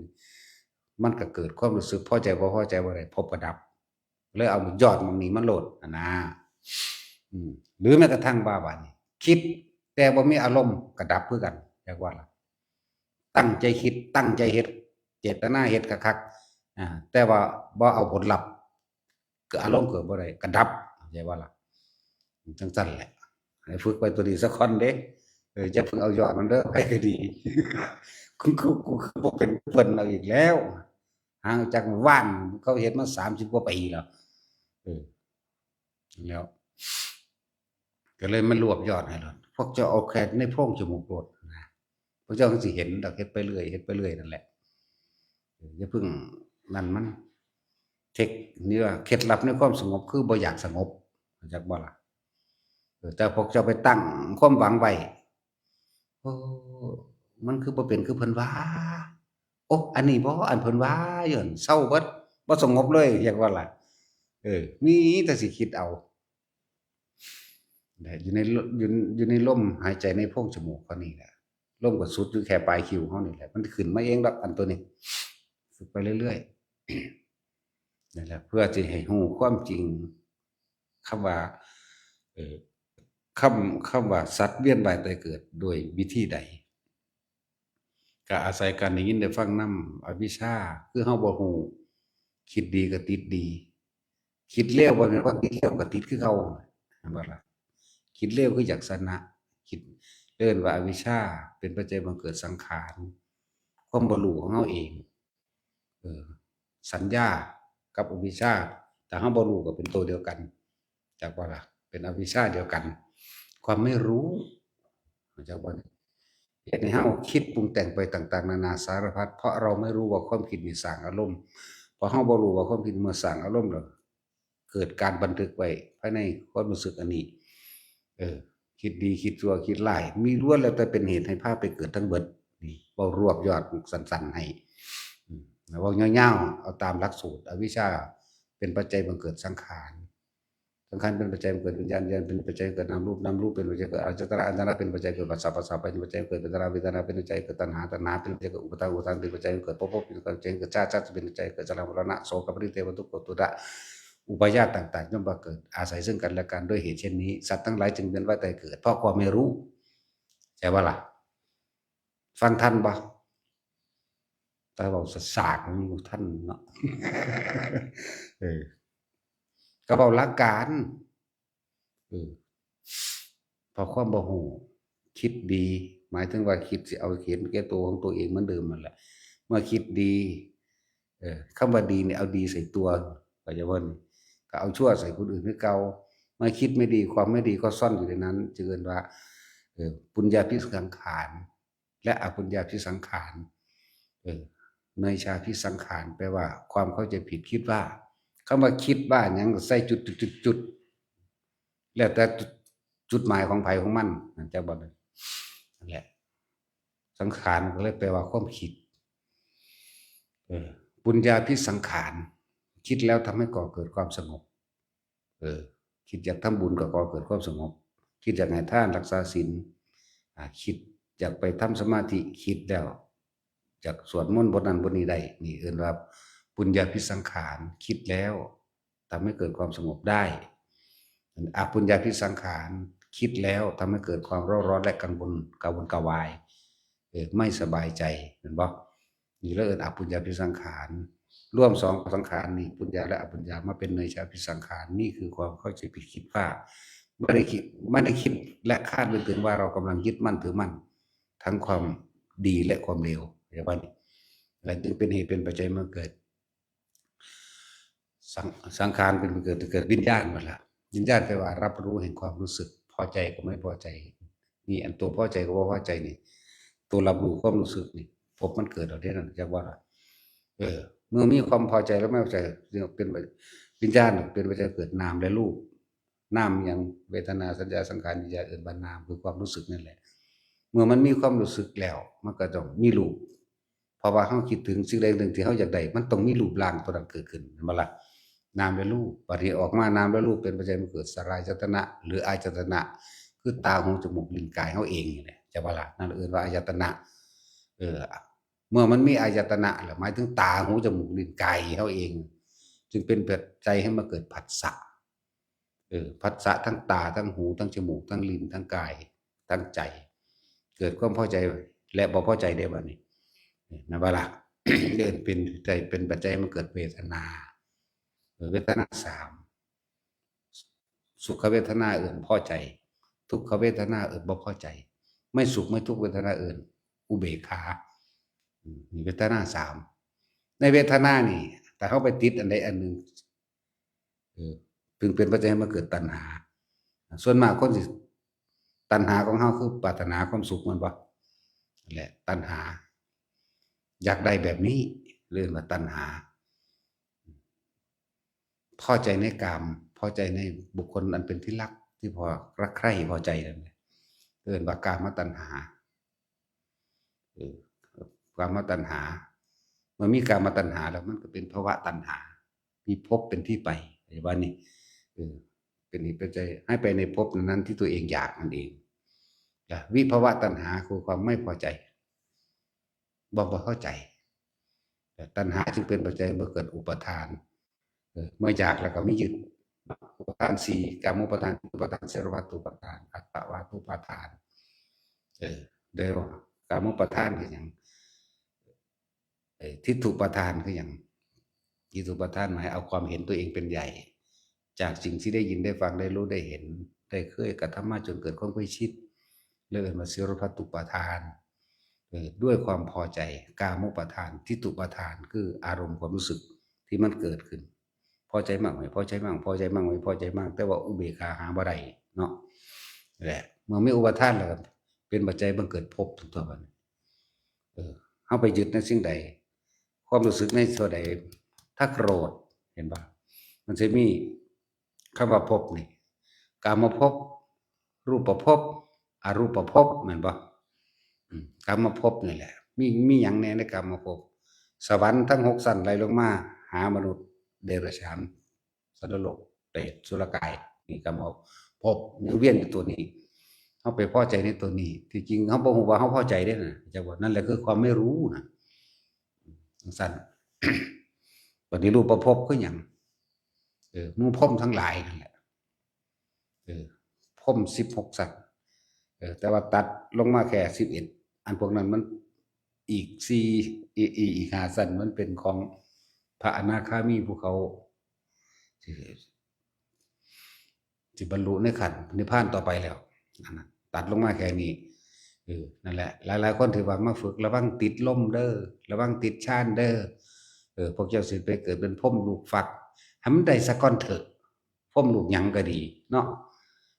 มันก็เกิดความรู้สึกพอใจบ่พอใจบ่ได้ พบก็ดับ เลยเอายอดหม่องนี้มาโลดหั้นนะ อืม หรือแม้กระทั่งว่าบาดนี้ คิดแต่บ่มีอารมณ์ก็ดับคือกัน จักว่าล่ะ ตั้งใจคิด ตั้งใจเฮ็ด เจตนาเฮ็ดคักๆ อ่า แต่ว่าบ่เอาผลลัพธ์ ก็อารมณ์เกิดบ่ได้ ก็ดับ เข้าใจบ่ล่ะ จั่งซั่นแหละ ให้ฝึกไว้ตัวนี้สักคนเด้ เออ อย่าเพิ่งเอายอดมันเด้อ ไปก็ดี กู กู กูคือบ่เป็นเพิ่นเอาอีกแล้ว ห่างจากหมู่บ้านเขาเฮ็ดมาสามสิบกว่าปีแล้ว เออ แล้ว ก็เลยมารวบยอดให้โลด พวกเจ้าเอาแค่ในโพรงจมูกโลดนะ พวกเจ้าก็สิเห็นดอก เฮ็ดไปเรื่อย เฮ็ดไปเรื่อยนั่นแหละ เออ อย่าเพิ่งนั่นมัน เทคนี่ว่าเคล็ดลับในความสงบคือบ่อยากสงบ เข้าใจบ่ล่ะ? เออ แต่พวกเจ้าไปตั้งความหวังไว้ โอ้ มันคือบ่เป็นคือเพิ่นว่า โอ้ อันนี้บ่ อันเพิ่นว่า ย้อนเซาเบิด บ่สงบเลย อยากว่าล่ะ เออ มีแต่สิคิดเอา และอยู่ในล- อยู่- อยู่ในลมหายใจในโพรงจมูกเขานี่แหละ ลมก็สุดอยู่แค่ปลายคิ้วเขานี่แหละ มันขึ้นมาเองดอก อันตัวนี้ ฝึกไปเรื่อยๆ นั่นแหละ เพื่อสิให้ฮู้ความจริง คำว่า เอ่อ คำ- คำว่าสัตว์เวียนว่ายตายเกิดโดยวิธีใด ก็อาศัยการได้ยินได้ฟังนำ อวิชชา คือเฮาบ่ฮู้ คิดดีก็ติดดี คิดเลว บ่แม่นว่าคิดเลวก็ติดคือเก่า เห็นบ่ล่ะ? คิดเลวคืออยากชนะ คิด เอิ้นว่าอวิชชา เป็นปัจจัยบังเกิดสังขาร ความบ่รู้ของเฮาเอง เออ สัญญากับอวิชชา ถ้าเฮาบ่รู้ก็เป็นตัวเดียวกัน จักบ่ล่ะ? เป็นอวิชชาเดียวกัน ความไม่รู้ จักบ่? เฮ็ดให้เฮาคิดปรุงแต่งไปต่างๆ นานาสารพัด เพราะเราไม่รู้ว่าความคิดนี่สร้างอารมณ์ เพราะเฮาบ่รู้ว่าความคิดเมื่อสร้างอารมณ์แล้ว เกิดการบันทึกไว้ภายในความรู้สึกอันนี้ เออ คิดดี คิดชั่ว คิดร้าย มีล้วนแล้วแต่เป็นเหตุให้พาไปเกิดทั้งเบิด นี่ เว้ารวบยอดสั้นๆ ให้ อืม เว้ายาวๆ เอาตามหลักสูตร อวิชชาเป็นปัจจัยบังเกิดสังขาร สังขารเป็นปัจจัยบังเกิดวิญญาณ วิญญาณเป็นปัจจัยเกิดนามรูป นามรูปเป็นปัจจัยเกิดอายตนะ อายตนะเป็นปัจจัยเกิดผัสสะ ผัสสะเป็นปัจจัยเกิดเวทนา เวทนาเป็นปัจจัยเกิดตัณหา ตัณหาเป็นปัจจัยเกิดอุปาทาน อุปาทานเป็นปัจจัยเกิดภพ ภพเป็นปัจจัยเกิดชาติ ชาติเป็นปัจจัยเกิดชรา มรณะ โสกะปริเทวะ ทุกขโทมนัส อุปาทานต่างๆ ย่อมบังเกิดอาศัยซึ่งกันและกัน ด้วยเหตุเช่นนี้ สัตว์ทั้งหลายจึงเวียนว่ายตายเกิด เพราะความไม่รู้ ใช่ปะล่ะ? ฟังทันบ่? แต่เว้าสากๆ มันบ่ทันเนาะ เออ ก็เว้าหลักการ เออ เพราะความบ่ฮู้ คิดดี หมายถึงว่าคิดสิเอาเห็นแก่ตัวของตัวเองเหมือนเดิมนั่นแหละ เมื่อคิดดี เออ คำว่าดีนี่เอาดีใส่ตัว เข้าใจบ่นี่? ก็เอาชั่วใส่คนอื่นคือเก่า เมื่อคิดไม่ดี ความไม่ดีก็ซ่อนอยู่ในนั้น จึงเอิ้นว่า เออ ปุญญาภิสังขาร และอปุญญาภิสังขาร เออ เนยชาภิสังขาร แปลว่าความเข้าใจผิดคิดว่า คำว่าคิดว่าหยังก็ใส่จุดๆๆๆ แล้วแต่จุด- จุดหมายของไผของมัน นั่นจักบ่ นั่นแหละ สังขารก็เลยแปลว่าความคิด เออ ปุญญาภิสังขาร คิดแล้วทำให้ก่อเกิดความสงบ เออ คิดอยากทำบุญก็ก่อเกิดความสงบ คิดอยากให้ทานรักษาศีล อ่า คิดอยากไปทำสมาธิ คิดแล้วอยากสวดมนต์บทนั้นบทนี้ได้ นี่เอิ้นว่าปุญญาภิสังขาร คิดแล้วทำให้เกิดความสงบได้ อปุญญาภิสังขาร คิดแล้วทำให้เกิดความเร่าร้อนและกังวล กระวนกระวาย เออ ไม่สบายใจ เห็นบ่? นี่เราเอิ้นอปุญญาภิสังขาร รวมสองสังขารนี่ ปุญญาและอปุญญา มาเป็นเนยชาภิสังขาร นี่คือความเข้าใจผิดคิดว่า ไม่ได้คิด ไม่ได้คิดและคาดไม่ถึงว่าเรากำลังยึดมั่นถือมั่น ทั้งความดีและความเลว เข้าใจบ่นี่? และจึงเป็นเหตุเป็นปัจจัยมาเกิด สัง- สังขารเป็นเกิด- เกิดวิญญาณหมดละ วิญญาณแปลว่ารับรู้แห่งความรู้สึก พอใจกับไม่พอใจ นี่อันตัวพอใจกับบ่พอใจนี่ ตัวรับรู้ความรู้สึกนี่ ภพมันเกิดเอาเด้นั่น จักว่าล่ะ เออ เมื่อมีความพอใจและไม่พอใจ เป็นวิญญาณเป็นปัจจัยเกิดนามและรูป นามหยัง เวทนา สัญญา สังขาร วิญญาณ เอิ้นว่านาม คือความรู้สึกนั่นแหละ เมื่อมันมีความรู้สึกแล้ว มันก็ต้องมีรูป เพราะว่าเฮาคิดถึงสิ่งใดสิ่งหนึ่งที่เฮาอยากได้ มันต้องมีรูปร่างตัวนั้นเกิดขึ้น เห็นบ่ล่ะ? นามและรูป บัดนี้ออกมานามและรูปเป็นปัจจัยมันเกิดสลายตนะ หรืออายตนะ คือตา หู จมูก ลิ้น กายเฮาเองนี่แหละ จักว่าล่ะ นั่นเอิ้นว่าอายตนะ เออ เมื่อมันมีอายตนะแล้ว หมายถึงตา หู จมูก ลิ้น กายเฮาเอง จึงเป็นปัจจัยให้มาเกิดผัสสะ เออ ผัสสะทั้งตา ทั้งหู ทั้งจมูก ทั้งลิ้น ทั้งกาย ทั้งใจ เกิดความพอใจและบ่พอใจได้บัดนี้ นั่นว่าล่ะ เอิ้นเป็นใจ เป็นปัจจัยมันเกิดเวทนา เออ เวทนาสาม สุขเวทนาเอิ้นพอใจ ทุกขเวทนาเอิ้นบ่พอใจ ไม่สุขไม่ทุกข์เวทนาเอิ้นอุเบกขา อืม นี่เวทนาสาม ในเวทนานี่ ถ้าเฮาไปติดอันใดอันหนึ่ง เออ ถึงเป็นปัจจัยให้มาเกิดตัณหา ส่วนมากคนสิ ตัณหาของเฮาคือปรารถนาความสุข แม่นบ่? นั่นแหละ ตัณหา อยากได้แบบนี้ เรียกว่าตัณหา พอใจในกาม พอใจในบุคคลอันเป็นที่รัก ที่พอรักใคร่พอใจนั่นแหละ เอิ้นว่ากามตัณหา เออ กามตัณหา เมื่อมีกามตัณหาแล้วมันก็เป็นภวตัณหา มีภพเป็นที่ไป เห็นว่านี่ เออ เป็นเหตุปัจจัยให้ไปในภพนั้นๆที่ตัวเองอยากนั่นเอง และวิภวตัณหาคือความไม่พอใจ บ่ บ่พอใจ แต่ตัณหาจึงเป็นปัจจัยเมื่อเกิดอุปาทาน เออ เมื่ออยากแล้วก็มียึด อุปาทานสี่ กามุปาทาน อุปาทาน สารวัตตุปาทาน อัตตวาทุปาทาน เออ ได้ว่ากามุปาทานคือหยัง เอ่อ ทิฏฐุปาทานคือหยัง ทิฏฐุปาทานหมายเอาความเห็นตัวเองเป็นใหญ่ จากสิ่งที่ได้ยินได้ฟังได้รู้ได้เห็น ได้เคยกระทำมาจนเกิดความเคยชิน เรียกว่าสารวัตตุปาทาน เอ่อ ด้วยความพอใจ กามุปาทาน ทิฏฐุปาทาน คืออารมณ์ความรู้สึกที่มันเกิดขึ้น พอใจมั่งไม่พอใจมั่ง พอใจมั่งไม่พอใจมั่ง แต่ว่าอุเบกขาหาบ่ได้เนาะ แหละ เมื่อมีอุปาทานแล้วก็เป็นปัจจัยบังเกิดภพทั้งตัวบัดนี้ เออ เฮาไปยึดในสิ่งใด ความรู้สึกในส่วนใด ถ้าโกรธ เห็นปะ มันจะมีคำว่าภพนี่ กามภพ รูปภพ อรูปภพ แม่นบ่ อืม กามภพนี่แหละ มี มีหยังแน่ในกามภพ สวรรค์ทั้งหกชั้นไล่ลงมา หามนุษย์ เดรัจฉาน สัตว์นรก เปรต สุรกาย นี่กามภพ เวียนอยู่ตัวนี้ เฮาไปพอใจในตัวนี้ ที่จริงเฮาบ่ฮู้ว่าเฮาพอใจเด้นะ จักว่านั่นแหละคือความไม่รู้นะ จังซั่น บัดนี้รูปภพคือหยัง เออ หมู่พรหมทั้งหลายนั่นแหละ เออ พรหมสิบหกชั้น เออ แต่ว่าตัดลงมาแค่สิบเอ็ด อันพวกนั้นมันอีกสี่ อี อี อีกห้าชั้น มันเป็นของพระอนาคามีผู้เขา สิ สิบรรลุในขั้นนิพพานต่อไปแล้ว อันนั้นตัดลงมาแค่นี้ เออ นั่นแหละ หลายๆคนที่ว่ามาฝึก ระวังติดลมเด้อ ระวังติดฌานเด้อ เออ พวกเจ้าสิไปเกิดเป็นพรหมลูกฟัก ให้มันได้ซะก่อนเถอะ พรหมลูกหยังก็ดีเนาะ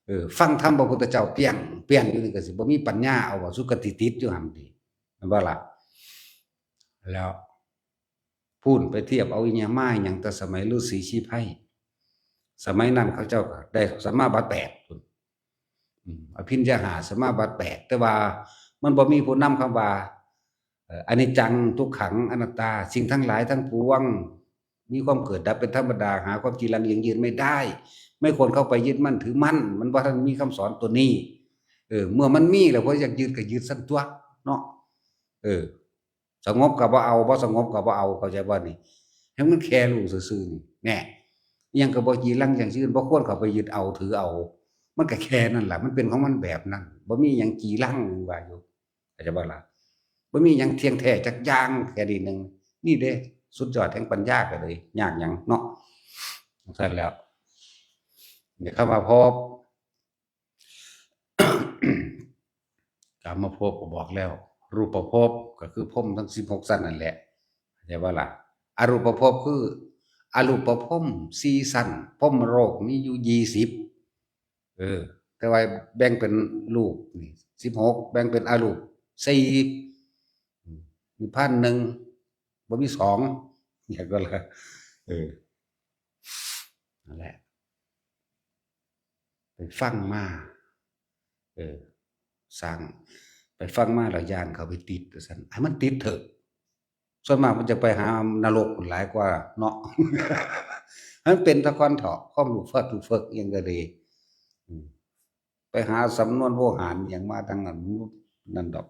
เออ ฟังธรรมพระพุทธเจ้าเปี้ยง เปี้ยงอยู่นี่ก็สิบ่มีปัญญาเอาว่าสุคติติดอยู่หั่นติ แม่นบ่ล่ะ แล้ว พู้นไปเทียบเอาอิหยังมาอิหยังแต่สมัยฤๅษีชีไพร สมัยนั้นเขาเจ้าก็ได้สมาบัติแปดพู้น อืม อภิญญาห้า สมาบัติแปด แต่ว่ามันบ่มีผู้นำคำว่า เอ่อ อนิจจัง ทุกขัง อนัตตา สิ่งทั้งหลายทั้งปวง มีความเกิดดับเป็นธรรมดา หาความจีรังยั่งยืนไม่ได้ ไม่ควรเข้าไปยึดมั่นถือมั่น มันบ่ทันมีคำสอนตัวนี้ เออ เมื่อมันมีแล้ว พออยากยึดก็ยึดซั่นตั๊วเนาะ เออ สงบก็บ่เอา บ่สงบก็บ่เอา เข้าใจบ่นี่ ให้มันแค่รู้ซื่อๆนี่ แน่ อิหยังก็บ่จีรังยั่งยืน บ่ควรเข้าไปยึดเอาถือเอา มันก็แค่นั้นล่ะ มันเป็นของมันแบบนั้น บ่มีหยังจีรังว่าอยู่ เข้าใจบ่ล่ะ บ่มีหยังเที่ยงแท้จักอย่าง แค่นี้หนึ่ง นี่เด้ สุดยอดแห่งปัญญาก็เลย ยากหยังเนาะ ซั่นแล้ว นี่คำว่าภพ กามภพก็บอกแล้ว รูปภพก็คือพรหมทั้งสิบหกชั้นนั่นแหละ เข้าใจบ่ล่ะ อรูปภพคือ อรูปพรหมสี่ชั้น พรหมโลกมีอยู่ยี่สิบ เออ แต่ว่าแบ่งเป็นรูปนี่สิบหก แบ่งเป็นอรูปสี่ อืม นิพพานหนึ่ง บ่มีสอง อยากก็ละ เออ นั่นแหละ ไปฟังมา เออ สร้าง ไปฟังมาแล้วย้านเขาไปติดว่าซั่น ให้มันติดเถอะ ส่วนมากมันจะไปหานรกหลายกว่าเนาะ ให้มันเป็นซะก่อนเถาะ ความรู้ฟักรู้เฟิกอิหยังก็ดี อืม ไปหาสำนวนโวหารอิหยังมาทั้งนั้น นั่นดอก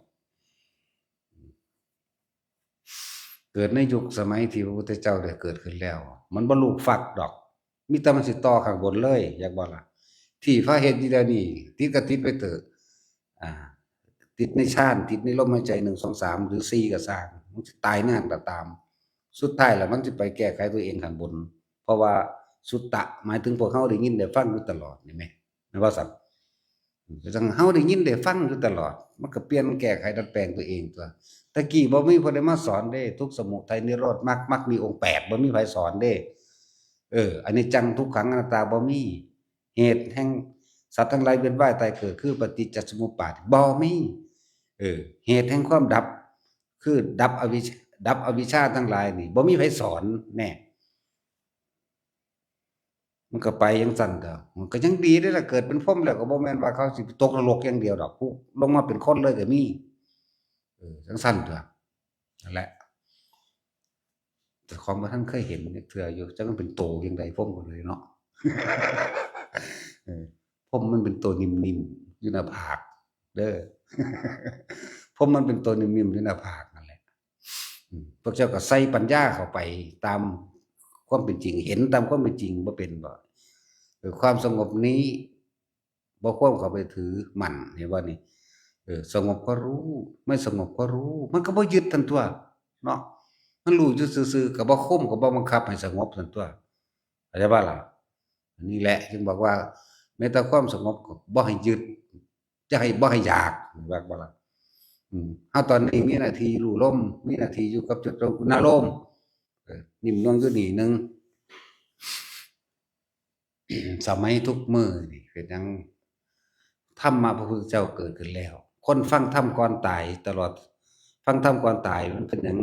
เกิดในยุคสมัยที่พระพุทธเจ้าได้เกิดขึ้นแล้ว มันบ่ลูกฟักดอก มีแต่มันสิต่อข้างบนเลย อยากบ่ล่ะ ที่พระเฮ็ดอยู่เดี๋ยวนี้ ติดก็ติดไปเถอะ อ่า ติดในฌาน ติดในลมหายใจ หนึ่ง สอง สาม หรือ สี่ ก็ซ่าง มันสิตายในหั่นก็ตาม สุดท้ายแล้วมันสิไปแก้ไขตัวเองข้างบน เพราะว่าสุตตะ หมายถึงพวกเฮาได้ยินได้ฟังอยู่ตลอดนี่แหม แม่นบ่ซั้น จั่งเฮาได้ยินได้ฟังอยู่ตลอด มันก็เปลี่ยนแก้ไขดัดแปลงตัวเองตั๊ว แต่กี้บ่มีผู้ใดมาสอนเด้ ทุกข์ สมุทัย นิโรธ มรรค มรรคมีองค์แปด บ่มีไผสอนเด้ เออ อนิจจัง ทุกขัง อนัตตา บ่มี เหตุแห่งสัตว์ทั้งหลายเวียนว่ายตายเกิดคือปฏิจจสมุปบาท บ่มี เออ เหตุแห่งความดับ คือดับอวิช- ดับอวิชชาทั้งหลายนี่ บ่มีไผสอนแน่ มันก็ไปจั่งซั้นตั๊ว มันก็ยังดีเด้อล่ะ เกิดเป็นพรหมแล้วก็บ่แม่นว่าเขาสิไปตกนรกอย่างเดียวดอก ผู้ลงมาเป็นคนเลยก็มี เออ จั่งซั้นตั๊ว นั่นแหละ แต่ของบ่ทันเคยเห็นจักเทื่ออยู่ จักมันเป็นโตจั่งใด พรหมก็เลยเนาะ เออ พรหมมันเป็นโตนิ่มๆ อยู่หน้าผาก เด้อ พรหมมันเป็นโตนิ่มๆ อยู่หน้าผากนั่นแหละ อืม พวกเจ้าก็ใส่ปัญญาเข้าไปตามความเป็นจริง เห็นตามความเป็นจริงบ่เป็นบ่ เออ ความสงบนี้ บ่ควรเข้าไปถือมั่น เห็นบ่นี่ เออ สงบก็รู้ ไม่สงบก็รู้ มันก็บ่ยึดตั๊วเนาะ มันรู้อยู่ซื่อๆ ก็บ่ข่มก็บ่บังคับให้สงบตั๊ว เข้าใจบ่ล่ะ อันนี้แหละจึงบอกว่า แม้แต่ความสงบก็บ่ให้ยึด จะให้บ่ให้อยาก ว่าบ่ล่ะ อืม เฮาตอนนี้มีหน้าที่รู้ลม มีหน้าที่อยู่กับจุดอุณาโลม เออ นิ่มนวลอยู่นี่หนึ่ง สมัยทุกมื้อนี่เป็นหยัง ธรรมะพระพุทธเจ้าเกิดขึ้นแล้ว คนฟังธรรมก่อนตายตลอด ฟังธรรมก่อนตายมันเป็นหยัง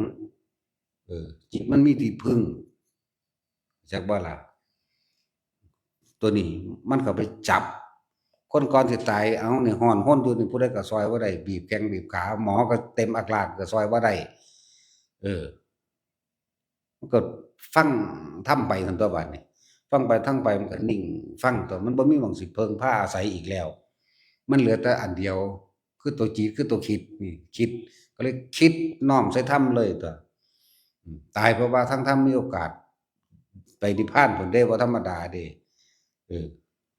เออ จิตมันมีที่พึ่ง จักบ่ล่ะ ตัวนี้มันก็ไปจับ คนก่อนสิตาย เอานี่ฮ้อนฮนอยู่นี่ ผู้ใดก็ซ่อยบ่ได้ บีบแข้งบีบขา หมอก็เต็มอักลาดก็ซ่อยบ่ได้ เออ มันก็ฟังธรรมไปตั๊วบาดนี้ ฟังไปฟังไปมันก็นิ่ง ฟังตั๊ว มันบ่มีหม่องสิเพิ่งพาอาศัยอีกแล้ว มันเหลือแต่อันเดียว คือตัวจิต คือตัวคิดนี่ คิด ก็เลยคิดน้อมใส่ธรรมเลยตั๊ว อืม ตายเพราะว่าทางธรรมมีโอกาส ไปนิพพานพุ้นเด้ บ่ธรรมดาเด้ เออ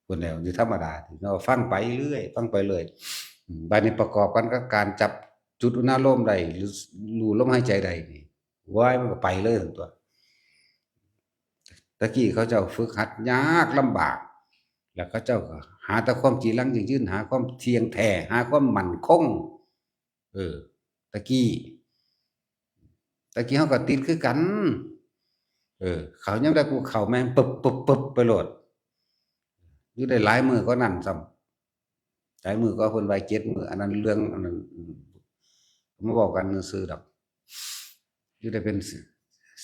พุ้นแหละ อยู่ธรรมดา เราฟังไปเรื่อย ฟังไปเรื่อย อืม บาดนี้ประกอบกันกับการจับจุดอุณาโลมได้ หรือรู้ลมหายใจได้นี่ ว้าย มันก็ไปเลยตั๊ว ตะกี้เขาเจ้าฝึกหัดยากลำบาก แล้วเขาเจ้าก็หาแต่ความจีรังยั่งยืน หาความเที่ยงแท้ หาความมั่นคง เออ ตะกี้ ตะกี้เฮาก็ติดคือกัน เออ เขายังได้ภูเขาแม่งปึบปึบปึบไปโลด อยู่ได้หลายมื้อกว่านั้นซ้ำ หลายมื้อกว่าเพิ่นว่าเจ็ดมื้อ อันนั้นเรื่อง อันนั้น มาเว้ากันซื่อๆดอก อยู่ได้เป็น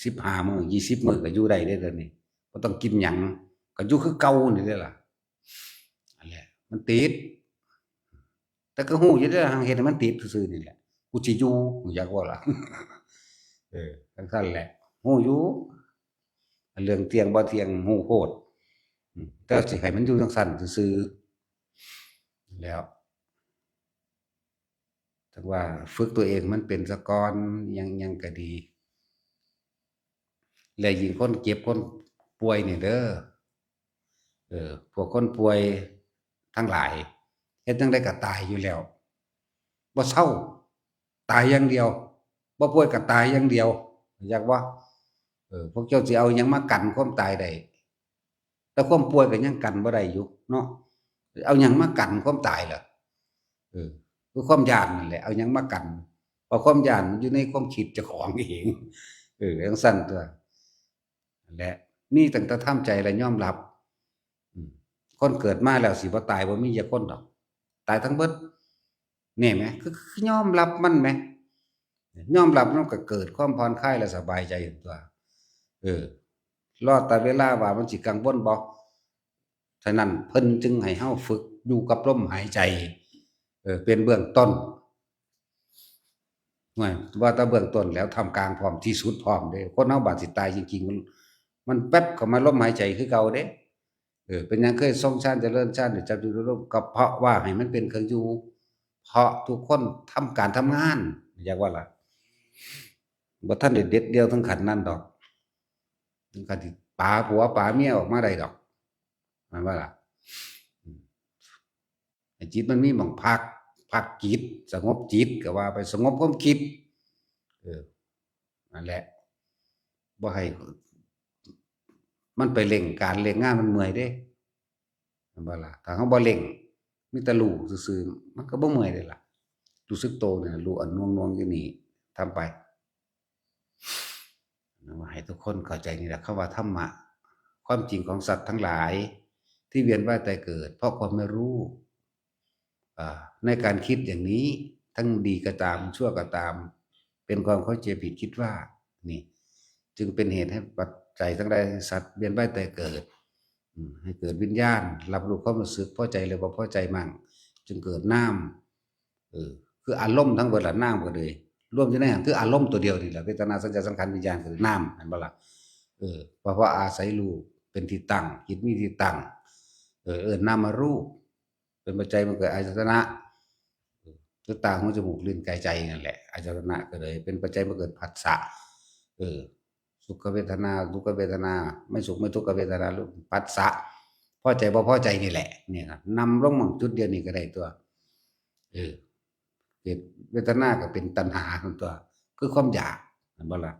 สิบห้ามื้อ ยี่สิบมื้อก็อยู่ได้เด้อเดี๋ยวนี้ บ่ต้องกินหยัง ก็อยู่คือเก่านี่เด้อล่ะ นั่นแหละ มันติด แต่ก็ฮู้อยู่เด้อ หังเฮ็ดให้มันติดซื่อๆนี่แหละ กูสิอยู่ อยากเว้าล่ะ เออ จั่งซั้นแหละ ฮู้อยู่ เรื่องเที่ยงบ่เที่ยงฮู้โพด อืม แต่สิให้มันอยู่จั่งซั้นซื่อๆ แล้ว จั่งว่าฝึกตัวเองมันเป็นซะก่อน หยัง หยังก็ดี และยิ่งคนเจ็บคนป่วยนี่เด้อ เออ พวกคนป่วยทั้งหลาย เฮ็ดจั่งใดก็ตายอยู่แล้ว บ่เซา ตายอย่างเดียว บ่ป่วยก็ตายอย่างเดียว อยากว่า เออ พวกเจ้าสิเอาหยังมากันความตายได้ แต่ความป่วยก็ยังกันบ่ได้อยู่เนาะ เอาหยังมากันความตายล่ะ เออ คือความย้านนั่นแหละ เอาหยังมากัน เพราะความย้านมันอยู่ในความคิดเจ้าของเอง เออ จั่งซั้นตั๊ว นั่นแหละ มีตั้งแต่ทำใจและยอมรับ อืม คนเกิดมาแล้วสิบ่ตาย บ่มีจักคนดอก ตายทั้งเบิด นี่แหม คือ คือยอมรับมันแหม ยอมรับมันก็เกิดความผ่อนคลายและสบายใจตั๊ว เออ รอแต่เวลาว่ามันสิกังวลบ่ ฉะนั้นเพิ่นจึงให้เฮาฝึกอยู่กับลมหายใจ เออ เป็นเบื้องต้น ว่าแต่เบื้องต้นแล้ว ท่ามกลางพร้อม ที่สุดพร้อมเด้ คนเฮาบาดสิตายจริงๆ มัน มันแป๊บเข้ามาลมหายใจคือเก่าเด้ เออ เป็นหยังเคยทรงฌานเจริญฌาน หรือจับอยู่ในลม ก็เพราะว่าให้มันเป็นเครื่องอยู่ เพราะทุกคนทำการทำงาน อยากว่าล่ะ บ่ทันได้เด็ดเดี่ยวถึงขั้นนั้นดอก ถึงขั้นที่ปาผัวปาเมียออกมาได้ดอก แม่นบ่ล่ะ อืม ให้จิตมันมีหม่องพัก พักจิต สงบจิตก็ว่าไป สงบความคิด เออ นั่นแหละ บ่ให้ มันไปเร่งการเร่งงานมันเมื่อยเด้ แม่นบ่ล่ะ ถ้าเฮาบ่เร่ง มีแต่รู้ซื่อๆ มันก็บ่เมื่อยเด้ล่ะ รู้สึกโตนี่ล่ะ รู้อันหน่วงๆอยู่นี่ ทำไป ให้ทุกคนเข้าใจนี่แหละ คำว่าธรรมะ ความจริงของสัตว์ทั้งหลาย ที่เวียนว่ายตายเกิด เพราะความไม่รู้ อ่า ในการคิดอย่างนี้ ทั้งดีก็ตาม ชั่วก็ตาม เป็นความเข้าใจผิดคิดว่า นี่ จึงเป็นเหตุให้ปัจจัยทั้งหลายสัตว์เวียนว่ายตายเกิด อืม ให้เกิดวิญญาณ รับรู้ความรู้สึกพอใจหรือบ่พอใจมั่ง จึงเกิดนาม เออ คืออารมณ์ทั้งเบิดละ นามก็เลย รวมอยู่ในหั้นคืออารมณ์ตัวเดียวนี่แหละ เวทนา สัญญา สังขาร วิญญาณ ก็คือนาม เห็นบ่ล่ะ เออ เพราะว่าอาศัยรูปเป็นที่ตั้ง จิตมีที่ตั้ง เออ เอิ้นนามรูป เป็นปัจจัยมันเกิดอายตนะ คือตา หู จมูก ลิ้น กาย ใจนั่นแหละ อายตนะก็เลยเป็นปัจจัยมันเกิดผัสสะ เออ สุขเวทนา ทุกขเวทนา ไม่สุขไม่ทุกขเวทนา หรือผัสสะ พอใจบ่พอใจนี่แหละ เนี่ยครับ นำลงหม่องจุดเดียวนี่ก็ได้ตัว เออ เกิดเวทนาก็เป็นตัณหาของตัว คือความอยาก เห็นบ่ล่ะ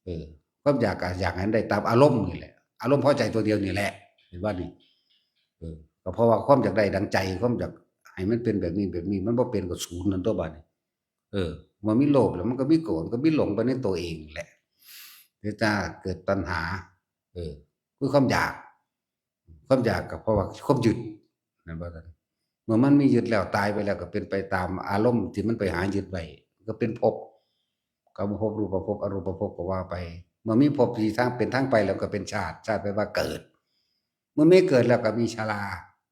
เออ ความอยากก็อยากให้ได้ตามอารมณ์นี่แหละ อารมณ์พอใจตัวเดียวนี่แหละ เห็นบ่นี่ เออ ก็เพราะว่าความอยากได้ดังใจ ความอยากให้มันเป็นแบบนี้แบบนี้ มันบ่เป็นก็ศูนย์นั่นตัวบัดนี้ เออ เมื่อมีโลภแล้วมันก็มีโกรธ ก็มีหลงไปในตัวเองแหละ เวทนาเกิดตัณหา เออ คือความอยาก ความอยากก็เพราะว่าความยึด เห็นบ่ล่ะ เมื่อมันมียึดแล้ว ตายไปแล้วก็เป็นไปตามอารมณ์ที่มันไปหายึดไว้ ก็เป็นภพ กามภพ รูปภพ อรูปภพก็ว่าไป เมื่อมีภพที่ทางเป็นทางไปแล้วก็เป็นชาติ ชาติแปลว่าเกิด เมื่อมีเกิดแล้วก็มีชรา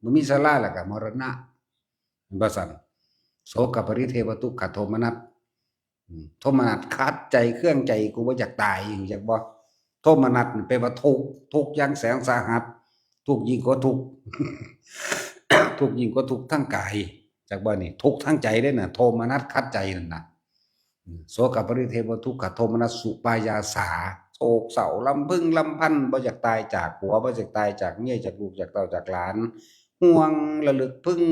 เมื่อมีชราแล้วก็มรณะ เห็นบ่ซั่น โสกปริเทวทุกขโทมนัส อืม โทมนัสขัดใจเคืองใจ กูบ่อยากตาย อยากบ่ โทมนัสนี่แปลว่าทุกข์ ทุกข์อย่างแสนสาหัส ทุกข์ยิ่งกว่าทุกข์ ทุกข์ยิ่งกว่าทุกข์ทางกาย จักบ่นี่ ทุกข์ทางใจเด้น่ะ โทมนัสขัดใจนั่นน่ะ อืม โสกปริเทวทุกขโทมนัสสุปายาสา โศกเศร้าลำพึงลำพัน บ่อยากตายจากผัว บ่อยากตายจากเมีย จากลูก จากเต้า จากหลาน ห่วงระลึกพึง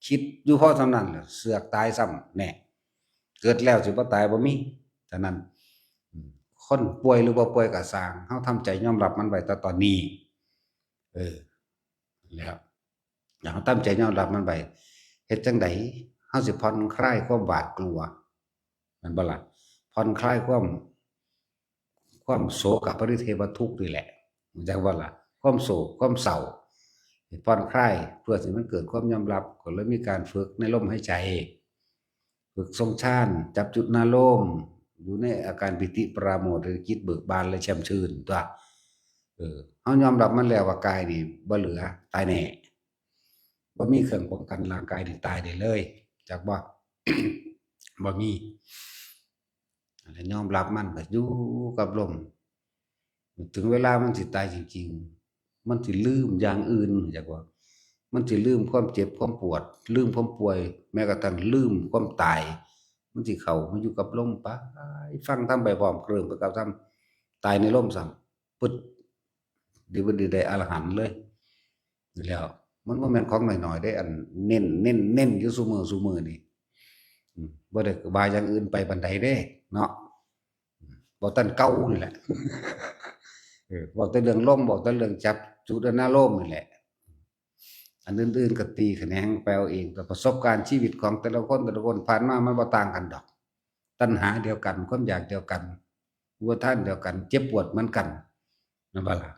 คิดอยู่พอส่ำนั้นล่ะ เสือกตายซ้ำ แน่ เกิดแล้วสิบ่ตายบ่มี ฉะนั้น อืม คนป่วยหรือบ่ป่วยก็ซ่าง เฮาทำใจยอมรับมันไว้แต่ตอนนี้ เออ แล้ว เฮาทำใจยอมรับมันไว้ เฮ็ดจั่งใด เฮาสิผ่อนคลายความหวาดกลัว แม่นบ่ล่ะ ผ่อนคลายความ ความโศกปริเทวทุกข์นี่แหละ จักบ่ล่ะ ความโศก ความเศร้า ให้ผ่อนคลาย เพื่อสิมันเกิดความยอมรับ ก็เลยมีการฝึกในลมหายใจ ฝึกทรงฌาน จับจุดนาโลม อยู่ในอาการปีติปราโมทย์ จิตเบิกบานและแช่มชื่นตั๊ว เออ เฮายอมรับมันแล้วว่ากายนี่บ่เหลือ ตายแน่ บ่มีเครื่องป้องกัน ร่างกายนี่ตายได้เลย จักบ่ บ่มี อันนั้นยอมรับมัน ก็อยู่กับลม ถึงเวลามันสิตายจริงๆ มันสิลืมอย่างอื่น จักบ่ มันสิลืมความเจ็บความปวด ลืมความป่วย แม้กระทั่งลืมความตาย มันสิเข้ามาอยู่กับลมไป ฟังธรรมไปพร้อม เคลิ้มไปกับธรรม ตายในลมซ้ำ ปึ๊ด ดีบ่ดีได้อรหันต์เลย แล้ว มันบ่แม่นของน้อยๆเด้ อันเน้น เน้น เน้นอยู่ซุมื้อ ซุมื้อนี่ อืม บ่ได้ว่าอย่างอื่นไปปานใดเด้ เนาะ อืม เว้าแต่เก่านี่แหละ เออ เว้าแต่เรื่องลม เว้าแต่เรื่องจับจุดนาโลมนี่แหละ อันอื่นๆก็ตีแขนงไปเอาเอง แต่ประสบการณ์ชีวิตของแต่ละคน แต่ละคนผ่านมามันบ่ต่างกันดอก ตัณหาเดียวกัน ความอยากเดียวกัน อุปาทานเดียวกัน เจ็บปวดเหมือนกัน แม่นบ่ล่ะ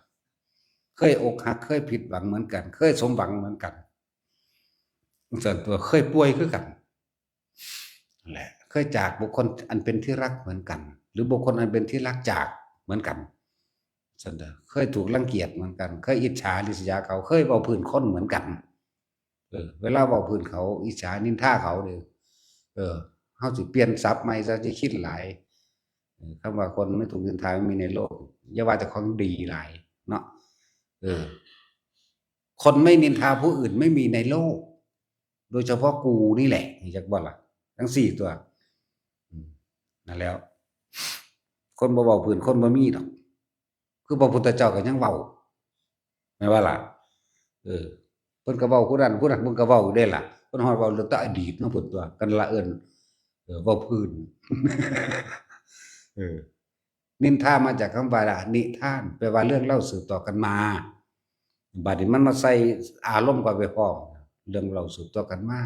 เคยอกหัก เคยผิดหวังเหมือนกัน เคยสมหวังเหมือนกัน ซั่นตั๊ว เคยป่วยคือกัน นั่นแหละ เคยจากบุคคลอันเป็นที่รักเหมือนกัน หรือบุคคลอันเป็นที่รักจากเหมือนกัน ซั่นตั๊ว เคยถูกรังเกียจเหมือนกัน เคยอิจฉาริษยาเขา เคยเว้าพื้นคนเหมือนกัน เออ เวลาเว้าพื้นเขา อิจฉานินทาเขาเด้อ เออ เฮาสิเปลี่ยนศัพท์ใหม่ซะ จะคิดหลาย เออ คำว่าคนไม่ถูกนินทาไม่มีในโลก อย่าว่าแต่ของดีหลายเนาะ เออ คนไม่นินทาผู้อื่นไม่มีในโลก โดยเฉพาะกูนี่แหละ จักบ่ล่ะ จั่งซี้ตั๊ว อืม นั่นแล้ว คนบ่เว้าพื้นคนบ่มีดอก คือพระพุทธเจ้าก็ยังเว้า แม่นบ่ล่ะ เออ เพิ่นก็เว้าผู้นั้น ผู้นั้นเพิ่นก็เว้าอยู่เด้ล่ะ เพิ่นฮอดเว้าเรื่องแต่อดีตเนาะ เพิ่นตั๊ว กันละเอิ้น เออ เว้าพื้น เออ นินทามาจากคำว่านิทาน แปลว่าเรื่องเล่าสืบต่อกันมา บัดนี้มันมาใส่อารมณ์กันไปพร้อม เรื่องเล่าสืบต่อกันมา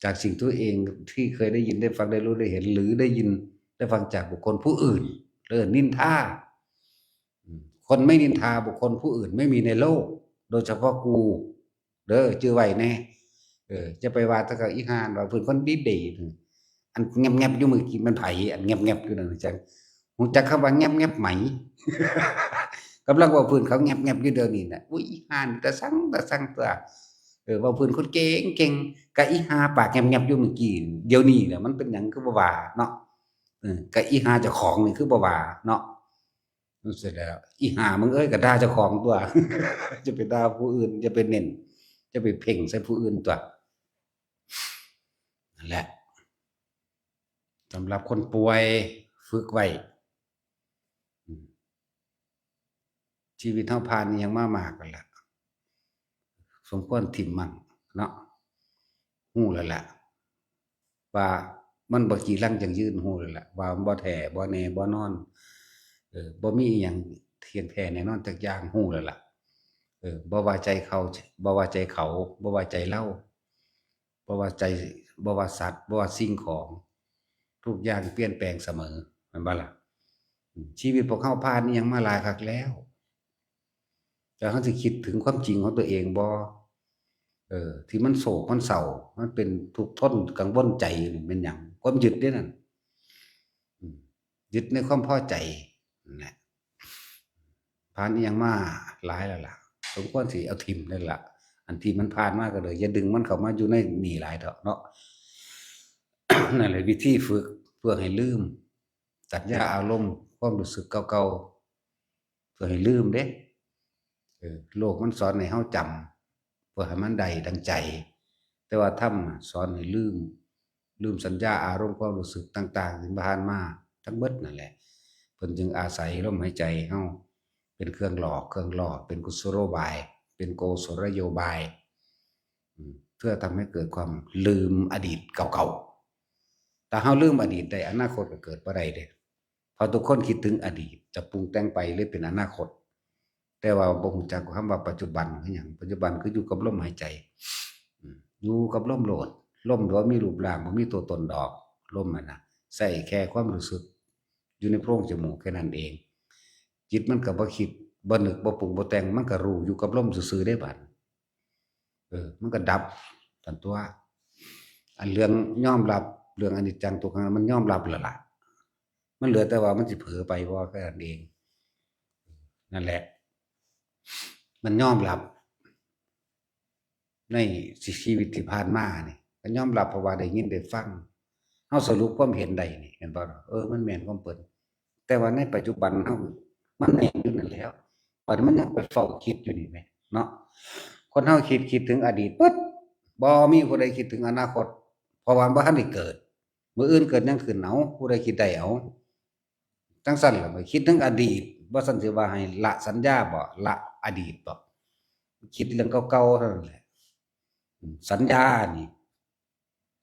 จากสิ่งที่ตัวเองที่เคยได้ยินได้ฟังได้รู้ได้เห็น หรือได้ยินได้ฟังจากบุคคลผู้อื่น เออ นินทา อืม คนไม่นินทาบุคคลผู้อื่นไม่มีในโลก โดยเฉพาะกู เด้อ จื่อไว้แน่ เออ จะไปว่าแต่กับอีห่าว่าเพิ่นคนดีๆ อันแงบๆอยู่มื้อกี้มันไผ อันแงบๆอยู่นั่นจั่ง ฮู้จักคำว่าแงบๆไหม กำลังเว้าพื้นเขาแงบๆอยู่เดี๋ยวนี้น่ะ อุ๊ย อีห่านี่ตาซัง ตาซังตัว เออ เว้าพื้นคนเก่งๆ กะอีห่าปากแงบๆอยู่เมื่อกี้ เดี๋ยวนี้น่ะ มันเป็นหยังคือบ่ว่าเนาะ เออ กะอีห่าเจ้าของนี่คือบ่ว่าเนาะ นั่นเสร็จแล้ว อีห่ามึงเอ้ย กะด่าเจ้าของตัว จะไปด่าผู้อื่น จะไปเน้น จะไปเพ่งใส่ผู้อื่นตัว นั่นแหละ สำหรับคนป่วย ฝึกไว้ อืม ชีวิตเฮาผ่านอิหยังมามากแล้วล่ะ สมควรถิ่มมันเนาะ ฮู้แล้วล่ะ ว่ามันบ่จีรังยั่งยืน ฮู้แล้วล่ะ ว่ามันบ่แท้ บ่แน่ บ่นอน เออ บ่มีอิหยังเที่ยงแท้แน่นอนจักอย่าง ฮู้แล้วล่ะ เออ บ่ว่าใจเขา บ่ว่าใจเขา บ่ว่าใจเรา บ่ว่าใจ บ่ว่าสัตว์ บ่ว่าสิ่งของ ทุกอย่างเปลี่ยนแปลงเสมอ แม่นบ่ล่ะ? อืม ชีวิตพวกเฮาผ่านอิหยังมาหลายคักแล้ว แต่เฮาสิคิดถึงความจริงของตัวเองบ่? เออ ที่มันโศก มันเศร้า มันเป็นทุกข์ทนกังวลใจนี่แม่นหยัง? ความยึดเด้นั่น อืม ยึดในความพอใจนั่นแหละ ผ่านอิหยังมาหลายแล้วล่ะ สมควรสิเอาถิ่มนั่นล่ะ อันที่มันผ่านมาก็เลย อย่าดึงมันเข้ามาอยู่ในนี่หลายเถาะเนาะ นั่นแหละวิธีฝึกเพื่อให้ลืม สัญญาอารมณ์ ความรู้สึกเก่าๆ เพื่อให้ลืมเด้ เออ โลกมันสอนให้เฮาจำ เพื่อให้มันได้ดังใจ แต่ว่าธรรมน่ะสอนให้ลืม ลืมสัญญาอารมณ์ความรู้สึกต่างๆ ที่ผ่านมาทั้งหมดนั่นแหละ เพิ่นจึงอาศัยลมหายใจเฮาเป็นเครื่องหลอก เครื่องล่อ เป็นกุศโลบาย เป็นโกศลโยบาย อืม เพื่อทำให้เกิดความลืมอดีตเก่าๆ ถ้าเฮาลืมอดีตได้ อนาคตก็เกิดบ่ได้เด้ เพราะทุกคนคิดถึงอดีต จะปรุงแต่งไปหรือเป็นอนาคต แต่ว่าบ่ฮู้จักคำว่าปัจจุบันคือหยัง ปัจจุบันคืออยู่กับลมหายใจ อืม อยู่กับลมโลด ลมบ่มีรูปร่าง บ่มีตัวตนดอก ลมนั่นน่ะ ใช้แค่ความรู้สึก อยู่ในโพรงจมูกแค่นั้นเอง จิตมันก็บ่คิด บ่นึก บ่ปรุง บ่แต่ง มันก็รู้อยู่กับลมซื่อๆ เด้บัด เออ มันก็ดับ ตันตัว อันเรื่องยอมรับ เรื่องอนิจจังทุกขัง มันยอมรับแล้วล่ะ มันเหลือแต่ว่ามันสิเผลอไปบ่แค่นั้นเอง นั่นแหละ มันยอมรับ ในชีวิตที่ผ่านมานี่ ก็ยอมรับเพราะว่าได้ยินได้ฟัง เฮาสรุปความเห็นได้นี่ เห็นบ่? เออ มันแม่นความเพิ่น แต่ว่าในปัจจุบันเฮา มันแม่นอยู่นั่นแหล้ว บัดนี้มันยังไปเฝ้าคิดอยู่นี่แหมเนาะ คนเฮาคิด คิดถึงอดีตปึ๊ด บ่มีผู้ใดคิดถึงอนาคต เพราะว่าบ่ทันได้เกิด มื้ออื่นเกิดหยังขึ้น เอ้า ผู้ใดคิดได้ เอ้า จั่งซั้นล่ะ คิดถึงอดีต บ่ซั้นสิว่าให้ละสัญญาบ่ ละอดีตบ่ คิดเรื่องเก่าๆ เท่านั้นแหละ อืม สัญญานี่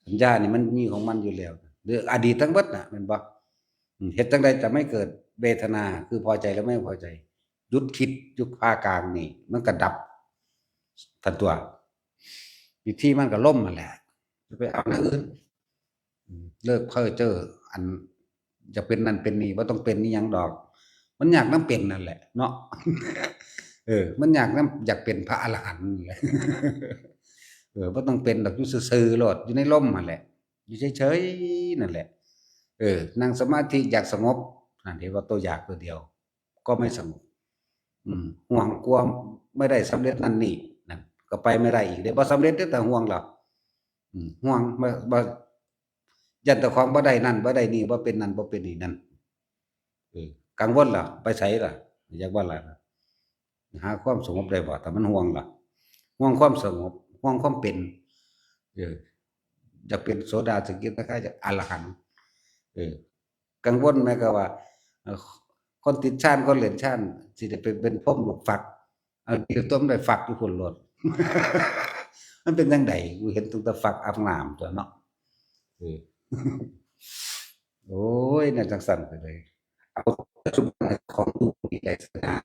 สัญญานี่มันมีของมันอยู่แล้ว เรื่องอดีตทั้งหมดน่ะ แม่นบ่? อืม เฮ็ดจั่งใดจะไม่เกิดเวทนา คือพอใจและไม่พอใจ หยุดคิด อยู่ภาคกลางนี่ มันก็ดับ ทันตัว วิธีมันก็ลมนั่นแหละ จะไปเอาอันอื่น อืม เลิกเพ้อเจ้อ อัน อยากเป็นนั่นเป็นนี่ บ่ต้องเป็นอิหยังดอก มันอยากนำเป็นนั่นแหละเนาะ เออ มันอยากนำ อยากเป็นพระอรหันต์นั่นแหละ เออ บ่ต้องเป็นดอก อยู่ซื่อๆ โลด อยู่ในลมนั่นแหละ อยู่เฉยๆ นั่นแหละ เออ นั่งสมาธิอยากสงบ นั่นเห็นว่าตัวอยากตัวเดียว ก็ไม่สงบ อืม ห่วงกลัวไม่ได้สำเร็จนั่นนี่ นั่น ก็ไปไม่ได้อีกเด้ บ่สำเร็จเด้ แต่ห่วงล่ะ อืม ห่วง บ่ บ่ ย้านเจ้าของบ่ได้นั่น บ่ได้นี่ บ่เป็นนั่น บ่เป็นนี่นั่น เออ กังวลล่ะ ไปไสล่ะ อยากว่าล่ะ หาความสงบได้บ่ ถ้ามันห่วงล่ะ ห่วงความสงบ ห่วงความเป็น เออ อยากเป็นโสดา สกิทาคา อยากอรหันต์ เออ กังวลแม้กะว่า เอ่อ คนติดฌาน คนเล่นฌาน สิได้ไปเป็นพรหมลูกฟัก เอา เตรียมตัวมันได้ฟักอยู่พุ้นโลด มันเป็นจั่งใด กูเห็นตั้งแต่ฟักอาบน้ำตั๊วเนาะ เออ โอ้ย แนวจั่งซั้นไปเลย เอาปัจจุบันของกูนี่ได้สง่า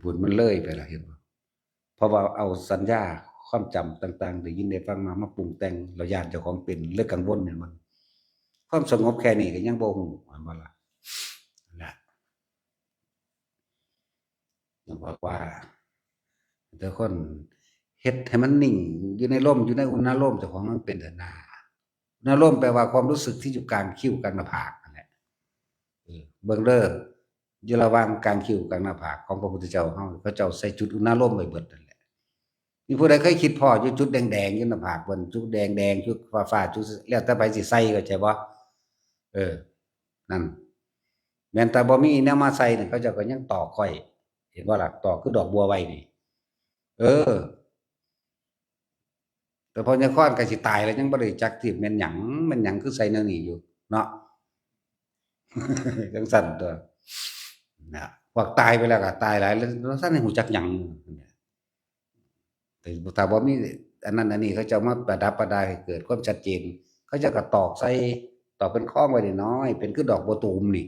บุญมันเลยไปแล้ว เห็นบ่? เพราะว่าเอาสัญญา ความจำต่างๆ ได้ยินได้ฟังมา มาปรุงแต่ง แล้วย้านเจ้าของเป็น เลยกังวล แม่นบ่? ความสงบแค่นี้ก็ยังบ่ฮู้ แม่นบ่ล่ะ? นะ ยังบอกว่า แต่คนเฮ็ดให้มันนิ่ง อยู่ในลม อยู่ในอุณาโลมเจ้าของมันเป็นเถาะนา อุณาโลมแปลว่าความรู้สึกที่อยู่กลางคิ้วกลางหน้าผากนั่นแหละ เออ เบิ่งเด้อ อยู่ระหว่างกลางคิ้วกลางหน้าผากของพระพุทธเจ้าเฮา เขาเจ้าใส่จุดอุณาโลมไว้เบิดนั่นแหละ มีผู้ใดเคยคิดพ้ออยู่จุดแดงๆอยู่หน้าผากเพิ่น จุดแดงๆ จุดฟ้าๆ จุด แล้วแต่ไผสิใส่ เข้าใจบ่? เออ นั่น แม่นแต่บ่มีแนวมาใส่นี่ เขาเจ้าก็ยังตอกค่อย เห็นบ่ล่ะ? ตอกคือดอกบัวไว้นี่ เออ แต่พอญาคอนใกล้สิตายแล้ว ยังบ่ได้จักสิแม่นหยัง แม่นหยังคือใส่แนวนี้อยู่เนาะ จังซั่นตั๊ว นะ พวกตายไปแล้วก็ตายหลายแล้ว บ่ทันได้ฮู้จักหยัง แต่ถ้าบ่มีอันนั้นอันนี้ เขาเจ้ามาประดับประดาให้เกิดความชัดเจน เขาเจ้าก็ตอกใส่ ตอกเป็นคล้องไว้น้อยๆ เป็นคือดอกบัวตูมนี่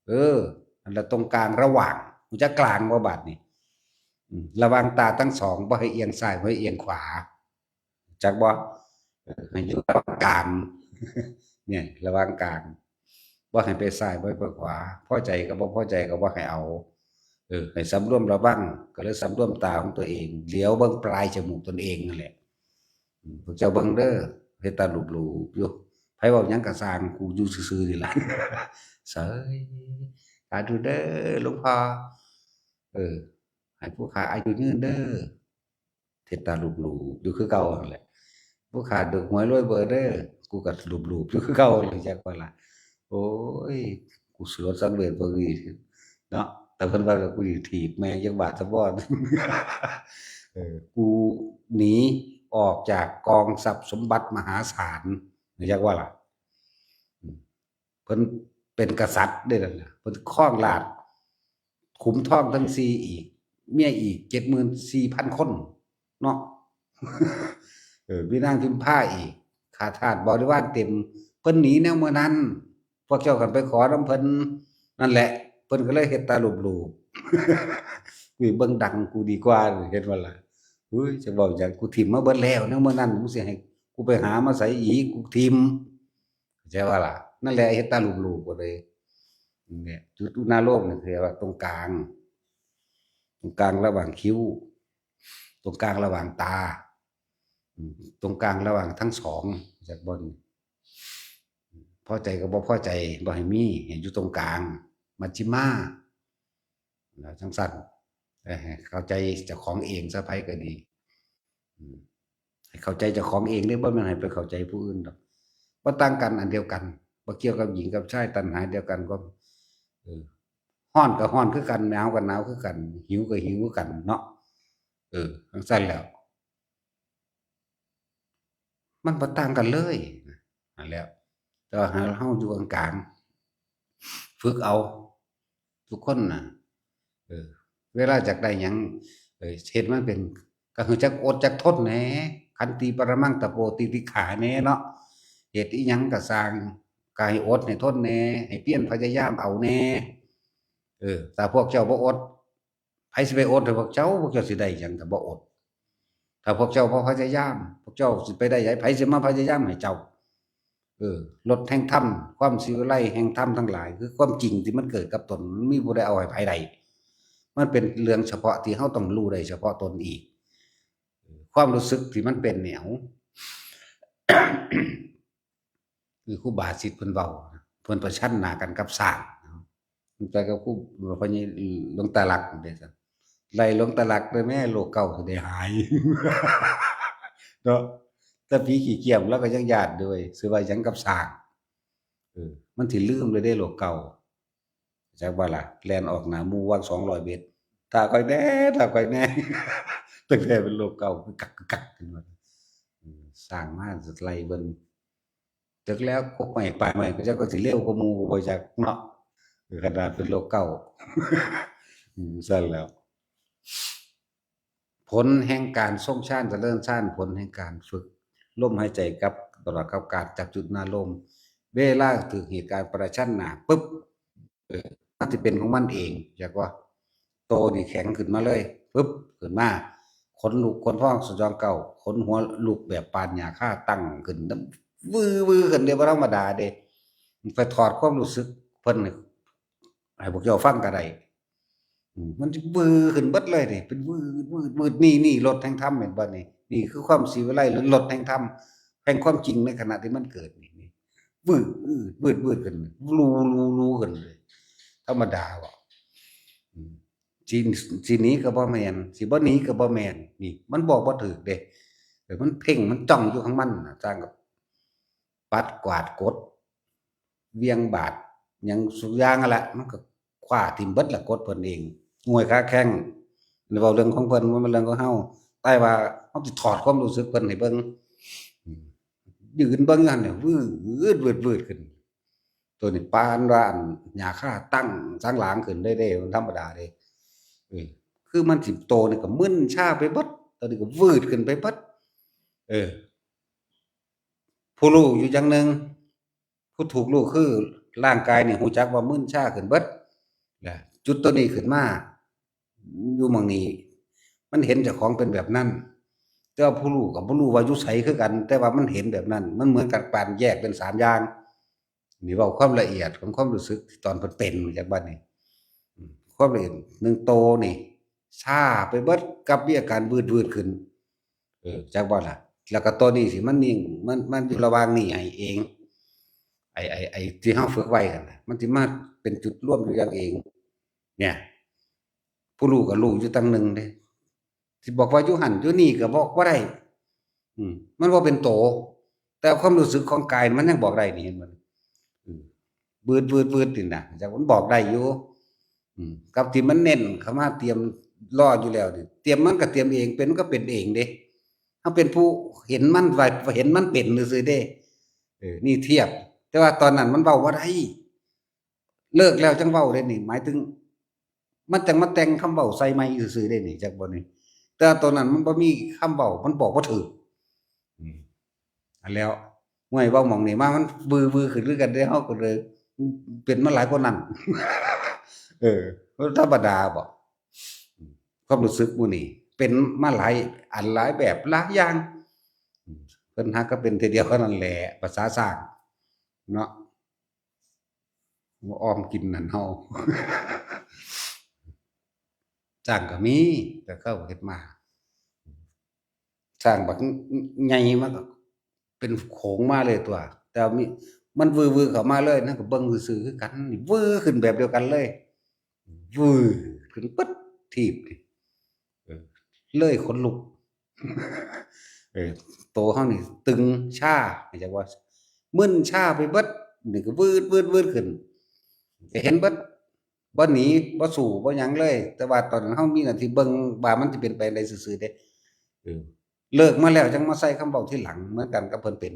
เออ อันละตรงกลางระหว่าง ฮู้จักกลางบ่บาดนี่ อืม ระหว่างตาทั้งสอง บ่ให้เอียงซ้าย บ่ให้เอียงขวา จักบ่? เออ ให้อยู่ระหว่างกลาง เนี่ย ระหว่างกลาง บ่ให้ไปซ้าย บ่ให้ไปขวา พอใจก็บ่พอใจก็บ่ให้เอา เออ ให้สำรวมระวัง ก็เลยสำรวมตาของตัวเอง เหลียวเบิ่งปลายจมูกตนเองนั่นแหละ อืม พวกเจ้าเบิ่งเด้อ เฮ็ดตาหลูบๆ อยู่ ไผเว้าหยังก็ซ่าง กูอยู่ซื่อๆ นี่ล่ะ เสย สาธุเด้อ หลวงพ่อ เออ ให้ผู้ข้าอายุยืนเด้อ เฮ็ดตาหลูบๆ อยู่คือเก่านั่นแหละ ผู้ข้าถูกหวยรวยเบอร์เด้อ กูก็หลูบๆ อยู่คือเก่าเลย จักว่าล่ะ โอ้ย กูสลดสังเวชเบิ่งนี่เนาะ แต่เพิ่นว่ากูสิถีบแม่งจักบาดซะบ่ เออ กูหนีออกจากกองทรัพย์สมบัติมหาศาล จักว่าล่ะ อืม เพิ่นเป็นกษัตริย์เด้นั่นน่ะ เพิ่นครองราชย์ ขุมทองทั้งสี่อีก เมียอีก เจ็ดหมื่นสี่พัน คนเนาะ เออ มีนางพิมพาอีก ข้าทาสบริวารเต็ม เพิ่นหนีแนวมื้อนั้น พวกเจ้าคันไปขอนำเพิ่นนั่นแหละ เพิ่นก็เลยเฮ็ดตาหลูบๆ กูเบิ่งดังกูดีกว่า เห็นบ่ล่ะ อุ้ย จะเว้าหยัง กูถิ่มมาเบิดแล้ว แนวมื้อนั้น มึงสิให้กูไปหามาใสอีก กูถิ่ม เข้าใจบ่ล่ะ นั่นแหละเฮ็ดตาหลูบๆ ก็เลย เนี่ย จุดอุณาโลมนี่คือว่าตรงกลาง ตรงกลางระหว่างคิ้ว ตรงกลางระหว่างตา อืม ตรงกลางระหว่างทั้งสอง จักบ่นี่ พอใจก็บ่พอใจ บ่ให้มี ให้อยู่ตรงกลาง มัชฌิมา แล้วจังซั่น เออ ให้เข้าใจเจ้าของเองซะ ไผก็ดี อืม ให้เข้าใจเจ้าของเองเด้อ บ่แม่นให้ไปเข้าใจผู้อื่นดอก บ่ต่างกัน อันเดียวกัน บ่เกี่ยวกับหญิงกับชาย ตัณหาเดียวกันก็ เออ ร้อนก็ร้อนคือกัน หนาวก็หนาวคือกัน หิวก็หิวคือกันเนาะ เออ จังซั่นแหล้ว มันบ่ต่างกันเลย นั่นแหละ แต่ว่าหาเฮาอยู่กลางๆ ฝึกเอา ทุกคนน่ะ เออ เวลาอยากได้หยัง เออ เฮ็ดมันเป็น ก็คือจักอดจักทนแหน่ ขันติปรมังตะโปติติขาแหน่เนาะ เฮ็ดอีหยังก็ซ่าง ก็ให้อดให้ทนแหน่ ให้เพียรพยายามเอาแหน่ เออ ถ้าพวกเจ้าบ่อด ไผสิไปอดให้พวกเจ้า พวกเจ้าสิได้หยังถ้าบ่อด ถ้าพวกเจ้าบ่พยายาม พวกเจ้าสิไปได้หยัง ไผสิมาพยายามให้เจ้า เออ รสแห่งธรรม ความสิวิไลแห่งธรรมทั้งหลาย คือความจริงที่มันเกิดกับตน มันมีผู้ใดเอาให้ไผได้ มันเป็นเรื่องเฉพาะที่เฮาต้องรู้ได้เฉพาะตนอีก ความรู้สึกที่มันเป็นเนี่ย คือครูบาศิษย์เพิ่นเว้า เพิ่นประชันหน้ากันกับช้าง ไปกับครู พระหลวงตาลักษณ์เด้อ ไล่หลวงตาลักษณ์เด้อแม่ โรคเก๊าสิได้หาย เนาะ แต่ผีขี้เกียจลาวก็ยังย้านด้วย สิว่าหยังกับช้าง เออ มันสิลืมเลยเด้โรคเก๊า จักว่าล่ะ แล่นออกหน้าหมู่วังสองร้อยเมตร ถ้าข้อยแหน่ ถ้าข้อยแหน่ ตั้งแต่เป็นโรคเก๊า กึกกัก กึกกักขึ้นมา เออ ช้างมาไล่เบิ่ง จักแล้วกกไม้ปลายไม้ ก็จักก็สิเร็วกว่าหมู่ บ่จักเนาะ เออ ขนาดเป็นโรคเก๊า อืม ซั่นแล้ว ผลแห่งการทรงฌาน เจริญฌาน ผลแห่งการฝึกลมหายใจกับ ตลอดกับการจับจุดอุณาโลม เวลาถืกเหตุการณ์ประชันหน้าปุ๊บ เออ มันสิเป็นของมันเอง จักว่า โตนี่แข็งขึ้นมาเลย ปึ๊บ ขึ้นมา ขนลุก ขนพอง สยองเกล้า ขนหัวลุกแบบปานหญ้าคาตั้งขึ้น วือวือขึ้นเด้ บ่ธรรมดาเด้ ไปถอดความรู้สึกเพิ่นนี่ ให้พวกเจ้าฟังก็ได้ อืม มันสิวือขึ้นเบิดเลยนี่ เป็นวืด วืด วืด นี่ นี่ รสแห่งธรรม เห็นบ่นี่ นี่คือความสิวิไล หรือรสแห่งธรรม แห่งความจริงในขณะที่มันเกิดนี่ นี่ วืด วืด วืด วืดขึ้น ลู ลู ลูขึ้นเลย ธรรมดาบ่ สิสิหนีก็บ่แม่น สิบ่หนีก็บ่แม่น นี่ มันบอกบ่ถูกเด้ เออ มันเพ่ง มันจ้องอยู่ของมันน่ะ สร้างกับปัดกวาดกด เวียงบาด หยังสุอย่างนั่นแหละ มันก็คว้าถิ่มเบิดละกดเพิ่นเอง งวยขาแข้ง เว้าเรื่องของเพิ่น บ่แม่นเรื่องของเฮา แต่ว่าเฮาสิถอดความรู้สึกเพิ่นให้เบิ่ง อืม ยืนเบิ่งอยู่หั่นน่ะ วืด วืด วืดขึ้น ตัวนี้ปานว่าอันหญ้าคาตั้งสันหลังขึ้นได้เด้ มันธรรมดาเด้ เออ คือมันสิโตนี่ก็มึนชาไปเบิด ตัวนี้ก็วืดขึ้นไปเบิด เออ ผู้รู้อยู่อย่างหนึ่ง ผู้ถูกรู้คือร่างกายนี่รู้จักว่ามึนชาขึ้นเบิด และจุดตัวนี้ขึ้นมา อยู่หม่องนี้ มันเห็นเจ้าของเป็นแบบนั้น แต่ว่าผู้รู้ก็บ่รู้ว่าอยู่ไสคือกัน แต่ว่ามันเห็นแบบนั้น มันเหมือนกับการแยกเป็นสามอย่าง นี่เว้าความละเอียดของความรู้สึกตอนเพิ่นเป็น จักบัดนี้ อืม ความละเอียดหนึ่งโตนี่ ชาไปเบิดกับมีอาการวืดๆขึ้น เออ จักบ่ล่ะ แล้วก็ตัวนี้สิมันนิ่ง มัน มันอยู่ระหว่างนี้ให้เอง ไอ้ ไอ้ ไอ้ที่เฮาฝึกไว้หั่นน่ะ มันสิมาเป็นจุดรวมอยู่อย่างเอง เนี่ย ผู้รู้ก็รู้อยู่ตั้งหนึ่งเด้ สิบอกว่าอยู่หั่นอยู่นี่ก็บอกบ่ได้ อืม มันบ่เป็นโต แต่ความรู้สึกของกายมันยังบอกได้นี่ เห็นบ่ อืม วืดๆๆนี่นะ จักมันบอกได้อยู่ อืม กับที่มันเน้นเข้ามาเตรียมรออยู่แล้วนี่ เตรียมมันก็เตรียมเอง เป็นมันก็เป็นเองเด้ เฮาเป็นผู้เห็นมันว่า เห็นมันเป็นซื่อๆเด้ เออ นี่เทียบ แต่ว่าตอนนั้นมันเว้าบ่ได้ เลิกแล้วจั่งเว้าเด้นี่ หมายถึง มันจั่งมาแต่งคำเว้าใส่ใหม่ซื่อๆเด้นี่ จักบ่นี่ แต่ว่าตอนนั้นมันบ่มีคำเว้า มันบอกบ่ถูก อืม อันแล้ว ห้วย เว้าหม่องนี้มา มันวือๆขึ้นคือกันเด้ เฮาก็เลย เป็นมาหลายกว่านั้น เออ มันธรรมดาบ่ อืม ความรู้สึกหมู่นี้ เป็นมาหลายอันหลายแบบหลายอย่าง อืม เพิ่นหาก็เป็นเทื่อเดียวเท่านั้นแหละ ภาษาสร้าง เนาะ บ่ออมกินนั่นเฮา สร้างก็มี แต่เขาเฮ็ดมา สร้างบักใหญ่มาก็เป็นโขงมาเลยตัว แต่ว่ามี มันวือๆเข้ามาเลย นั่นก็เบิ่งซื่อๆคือกัน นี่วือขึ้นแบบเดียวกันเลย วือขึ้นปึ๊ดทีบนี่ เออ เลยขนลุก เออ โตเฮานี่ตึงชา จักว่า มึนชาไปเบิด นี่ก็วืดๆๆขึ้น ก็เห็นเบิด บ่หนี บ่สู้ บ่หยังเลย แต่ว่าตอนนั้นเฮามีหน้าที่เบิ่งว่ามันสิเป็นไปจั่งใดซื่อๆเด้ เออ เลิกมาแล้วจั่งมาใส่คำเว้าทีหลัง เหมือนกันกับเพิ่นเป็น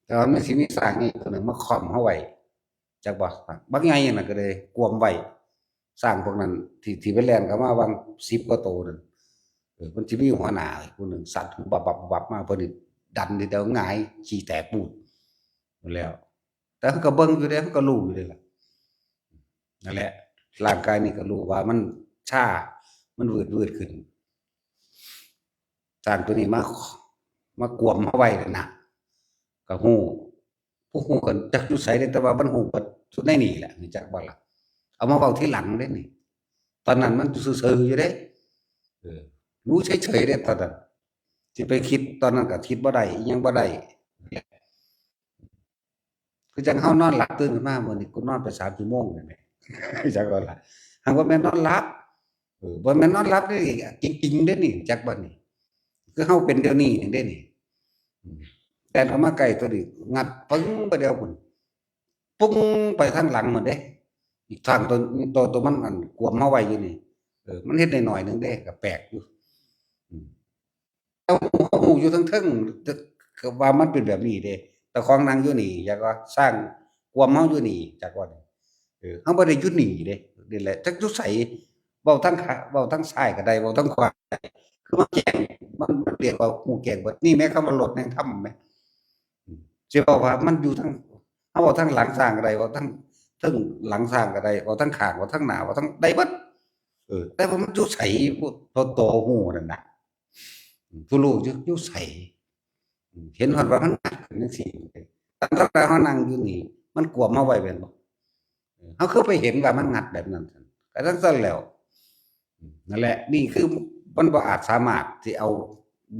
แต่ว่ามันสิมีสร้างอีกตัวหนึ่งมาค้อมเฮาไว้ จักบ่ บักใหญ่นั่นก็เลยกวมไว้ สร้างพวกนั้นที่ ที่ไปแล่นเข้ามาหว่างสิบกว่าโตนั่น เออ มันสิมีหัวหน้าผู้หนึ่งสั่นบับบับบับมา เพิ่นนี่ดันทีเดียวหงายขี้แตกปูดหมดแล้ว แต่เฮาก็เบิ่งอยู่เด้ เฮาก็รู้อยู่เด้ล่ะ นั่นแหละ ร่างกายนี่ก็รู้ว่ามันชา มันวืดๆขึ้น สร้างตัวนี้มา มากวมเฮาไว้นั่นน่ะ ก็ฮู้ ผู้ฮู้ก็จักอยู่ไสเด้ แต่ว่ามันฮู้เบิดอยู่ในนี่แหละ รู้จักบ่ล่ะ เอามาเว้าทีหลังเด้นี่ ตอนนั้นมันซื่อๆอยู่เด้ เออ รู้เฉยๆเด้ตอนนั้น สิไปคิดตอนนั้นก็คิดบ่ได้ อิหยังบ่ได้ คือจั่งเฮานอนหลับตื่นขึ้นมามื้อนี้กูนอนไปสามชั่วโมงนี่แหม จักบ่ล่ะ หากว่าแม่นนอนหลับ เออ บ่แม่นนอนหลับเด้ จริงๆเด้นี่ จักบ่นี่ คือเฮาเป็นเดี๋ยวนี้นี่เด้นี่ อืม แต่เอามาใกล้ตัวนี้ งัดปึ้งไปเดียวพุ่น ปุ้งไปทางหลังหมดเด้ อีกทางตัว ตัว ตัวมันอันกวมเฮาไว้อยู่นี่ เออ มันเฮ็ดได้หน่อยหนึ่งเด้ ก็แปลกอยู่ อืม เฮาฮู้ เฮาฮู้อยู่เทิงๆ แต่ ก็ว่ามันเป็นแบบนี้เด้ แต่ของนั่งอยู่นี่ อยากว่าสร้างกวมเฮาอยู่นี่ จักว่านี่ เออ เฮาบ่ได้อยู่นี่เด้ นี่แหละ จักอยู่ไส เว้าทางขะ เว้าทางซ้ายก็ได้ เว้าทางขวาก็ได้ คือมาแจ้ง มัน มันเรียกว่าฮู้แจ้งเบิด นี่แหมคำว่ารถแห่งธรรมแหม อืม สิเว้าว่ามันอยู่ทาง เฮาเว้าทางหลังสร้างก็ได้ เว้าทางเทิงหลังสร้างก็ได้ เว้าทางข้าง เว้าทางหน้า เว้าทาง ได้เบิด เออ แต่ว่ามันอยู่ไส ผู้ ผู้โตฮู้นั่นน่ะ อืม ผู้รู้อยู่ อยู่ไส อืม เห็นฮอดว่ามันงัดขึ้นจั่งซี้ ตั้งแต่เฮานั่งอยู่นี่ มันกวมเฮาไว้แม่นบ่ เออ เฮาคือไปเห็นว่ามันงัดแบบนั้น ก็จั่งซั่นแหล้ว อืม นั่นแหละ นี่คือมันบ่อาจสามารถสิเอา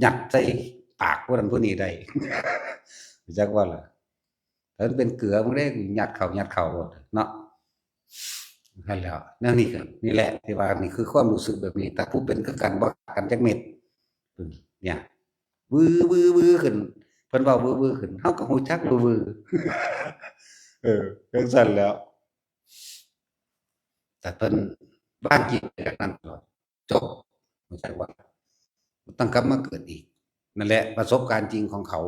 ยัดใส่ปากผู้นั้นผู้นี้ได้ รู้จักบ่ล่ะ ถ้ามันเป็นเกลือมันได้ยัดเข้า ยัดเข้าโลดเนาะ นั่นแหละ นั่นนี่คือ นี่แหละ ที่ว่านี่คือความรู้สึกแบบนี้ แต่ผู้เป็นคือกันบ่กันจักเม็ด เนี่ย วื้อวื้อวื้อขึ้น เพิ่นเว้าวื้อวื้อขึ้น เฮาก็ฮู้จักวื้อวื้อ เออ จังซั่นแหล้ว แต่เพิ่นวางจิตแบบนั้นตลอด จบ เข้าใจว่า ต้องกลับมาเกิดอีก นั่นแหละ ประสบการณ์จริงของเขา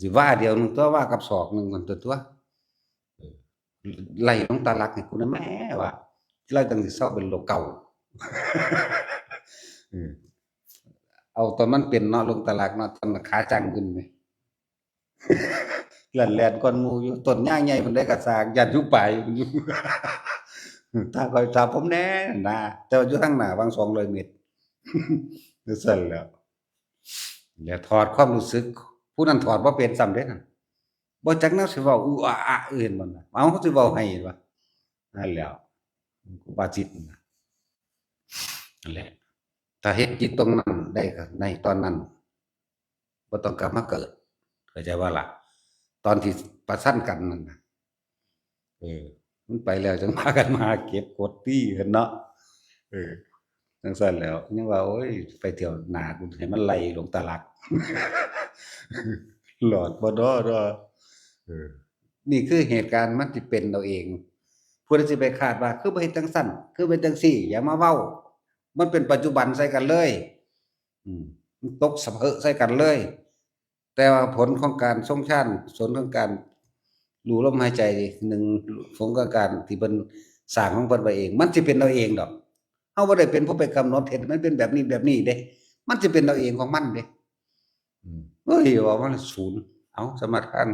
สิว่าเดียวหนึ่งตัว ว่ากับศอกหนึ่งมันตัวตัว เออ ไล่หลวงตาหลักให้กูนะแม่ว่า ไล่ตั้งแต่เช้าเป็นโรคเก่า เออ เอาตอนมันเป็นเนาะ หลวงตาหลักเนาะ ตอนขาจังขึ้นไหม แล่นๆก่อนหมู่อยู่ ต้นยางใหญ่ปานใดก็สร้าง ย่านอยู่ปลายอยู่ ถ้าคอยถามผมแน่นะ แต่ว่าอยู่ทางหน้าหว่างสองร้อยเมตร จังซั่นแหล้ว แล้วถอดความรู้สึก ผู้นั้นถอดบ่เป็นซ้ำเด้นั่น บ่จักแนวสิเว้า อุอะอะ เอิ้นมันน่ะ เอา เขาสิเว้าให้วะ นั่นแหล้ว ครูบาจิตน่ะ นั่นแหละ ถ้าเฮ็ดจิตตรงนั้นได้ก็ในตอนนั้น บ่ต้องกลับมาเกิด เข้าใจบ่ล่ะ ตอนที่ประชันกันนั่นน่ะ เออ มันไปแล้วจังพากันมาเก็บกดตี้กันเนาะ เออ จังซั่นแหล้ว ยังว่า โอ้ย ไปเที่ยวหน้ากูให้มันไล่หลวงตาหลัก หลอดบ่ดอดอ เออ นี่คือเหตุการณ์มันสิเป็นเอาเอง ผู้ใดสิไปคาดว่า คือบ่เฮ็ดจังซั่น คือเป็นจังซี่ อย่ามาเว้า มันเป็นปัจจุบันใส่กันเลย อืม มันตกสะเพิะใส่กันเลย แต่ว่าผลของการทรงฌาน ผลของการรู้ลมหายใจหนึ่ง ผลของการที่เพิ่นสร้างของเพิ่นไว้เอง มันสิเป็นเอาเองดอก เฮาบ่ได้เป็นผู้ไปกำหนดเฮ็ด มันเป็นแบบนี้แบบนี้เด้ มันสิเป็นเอาเองของมันเด้ อืม เฮ้ย ว่ามันศูนย์ เอา สมาทาน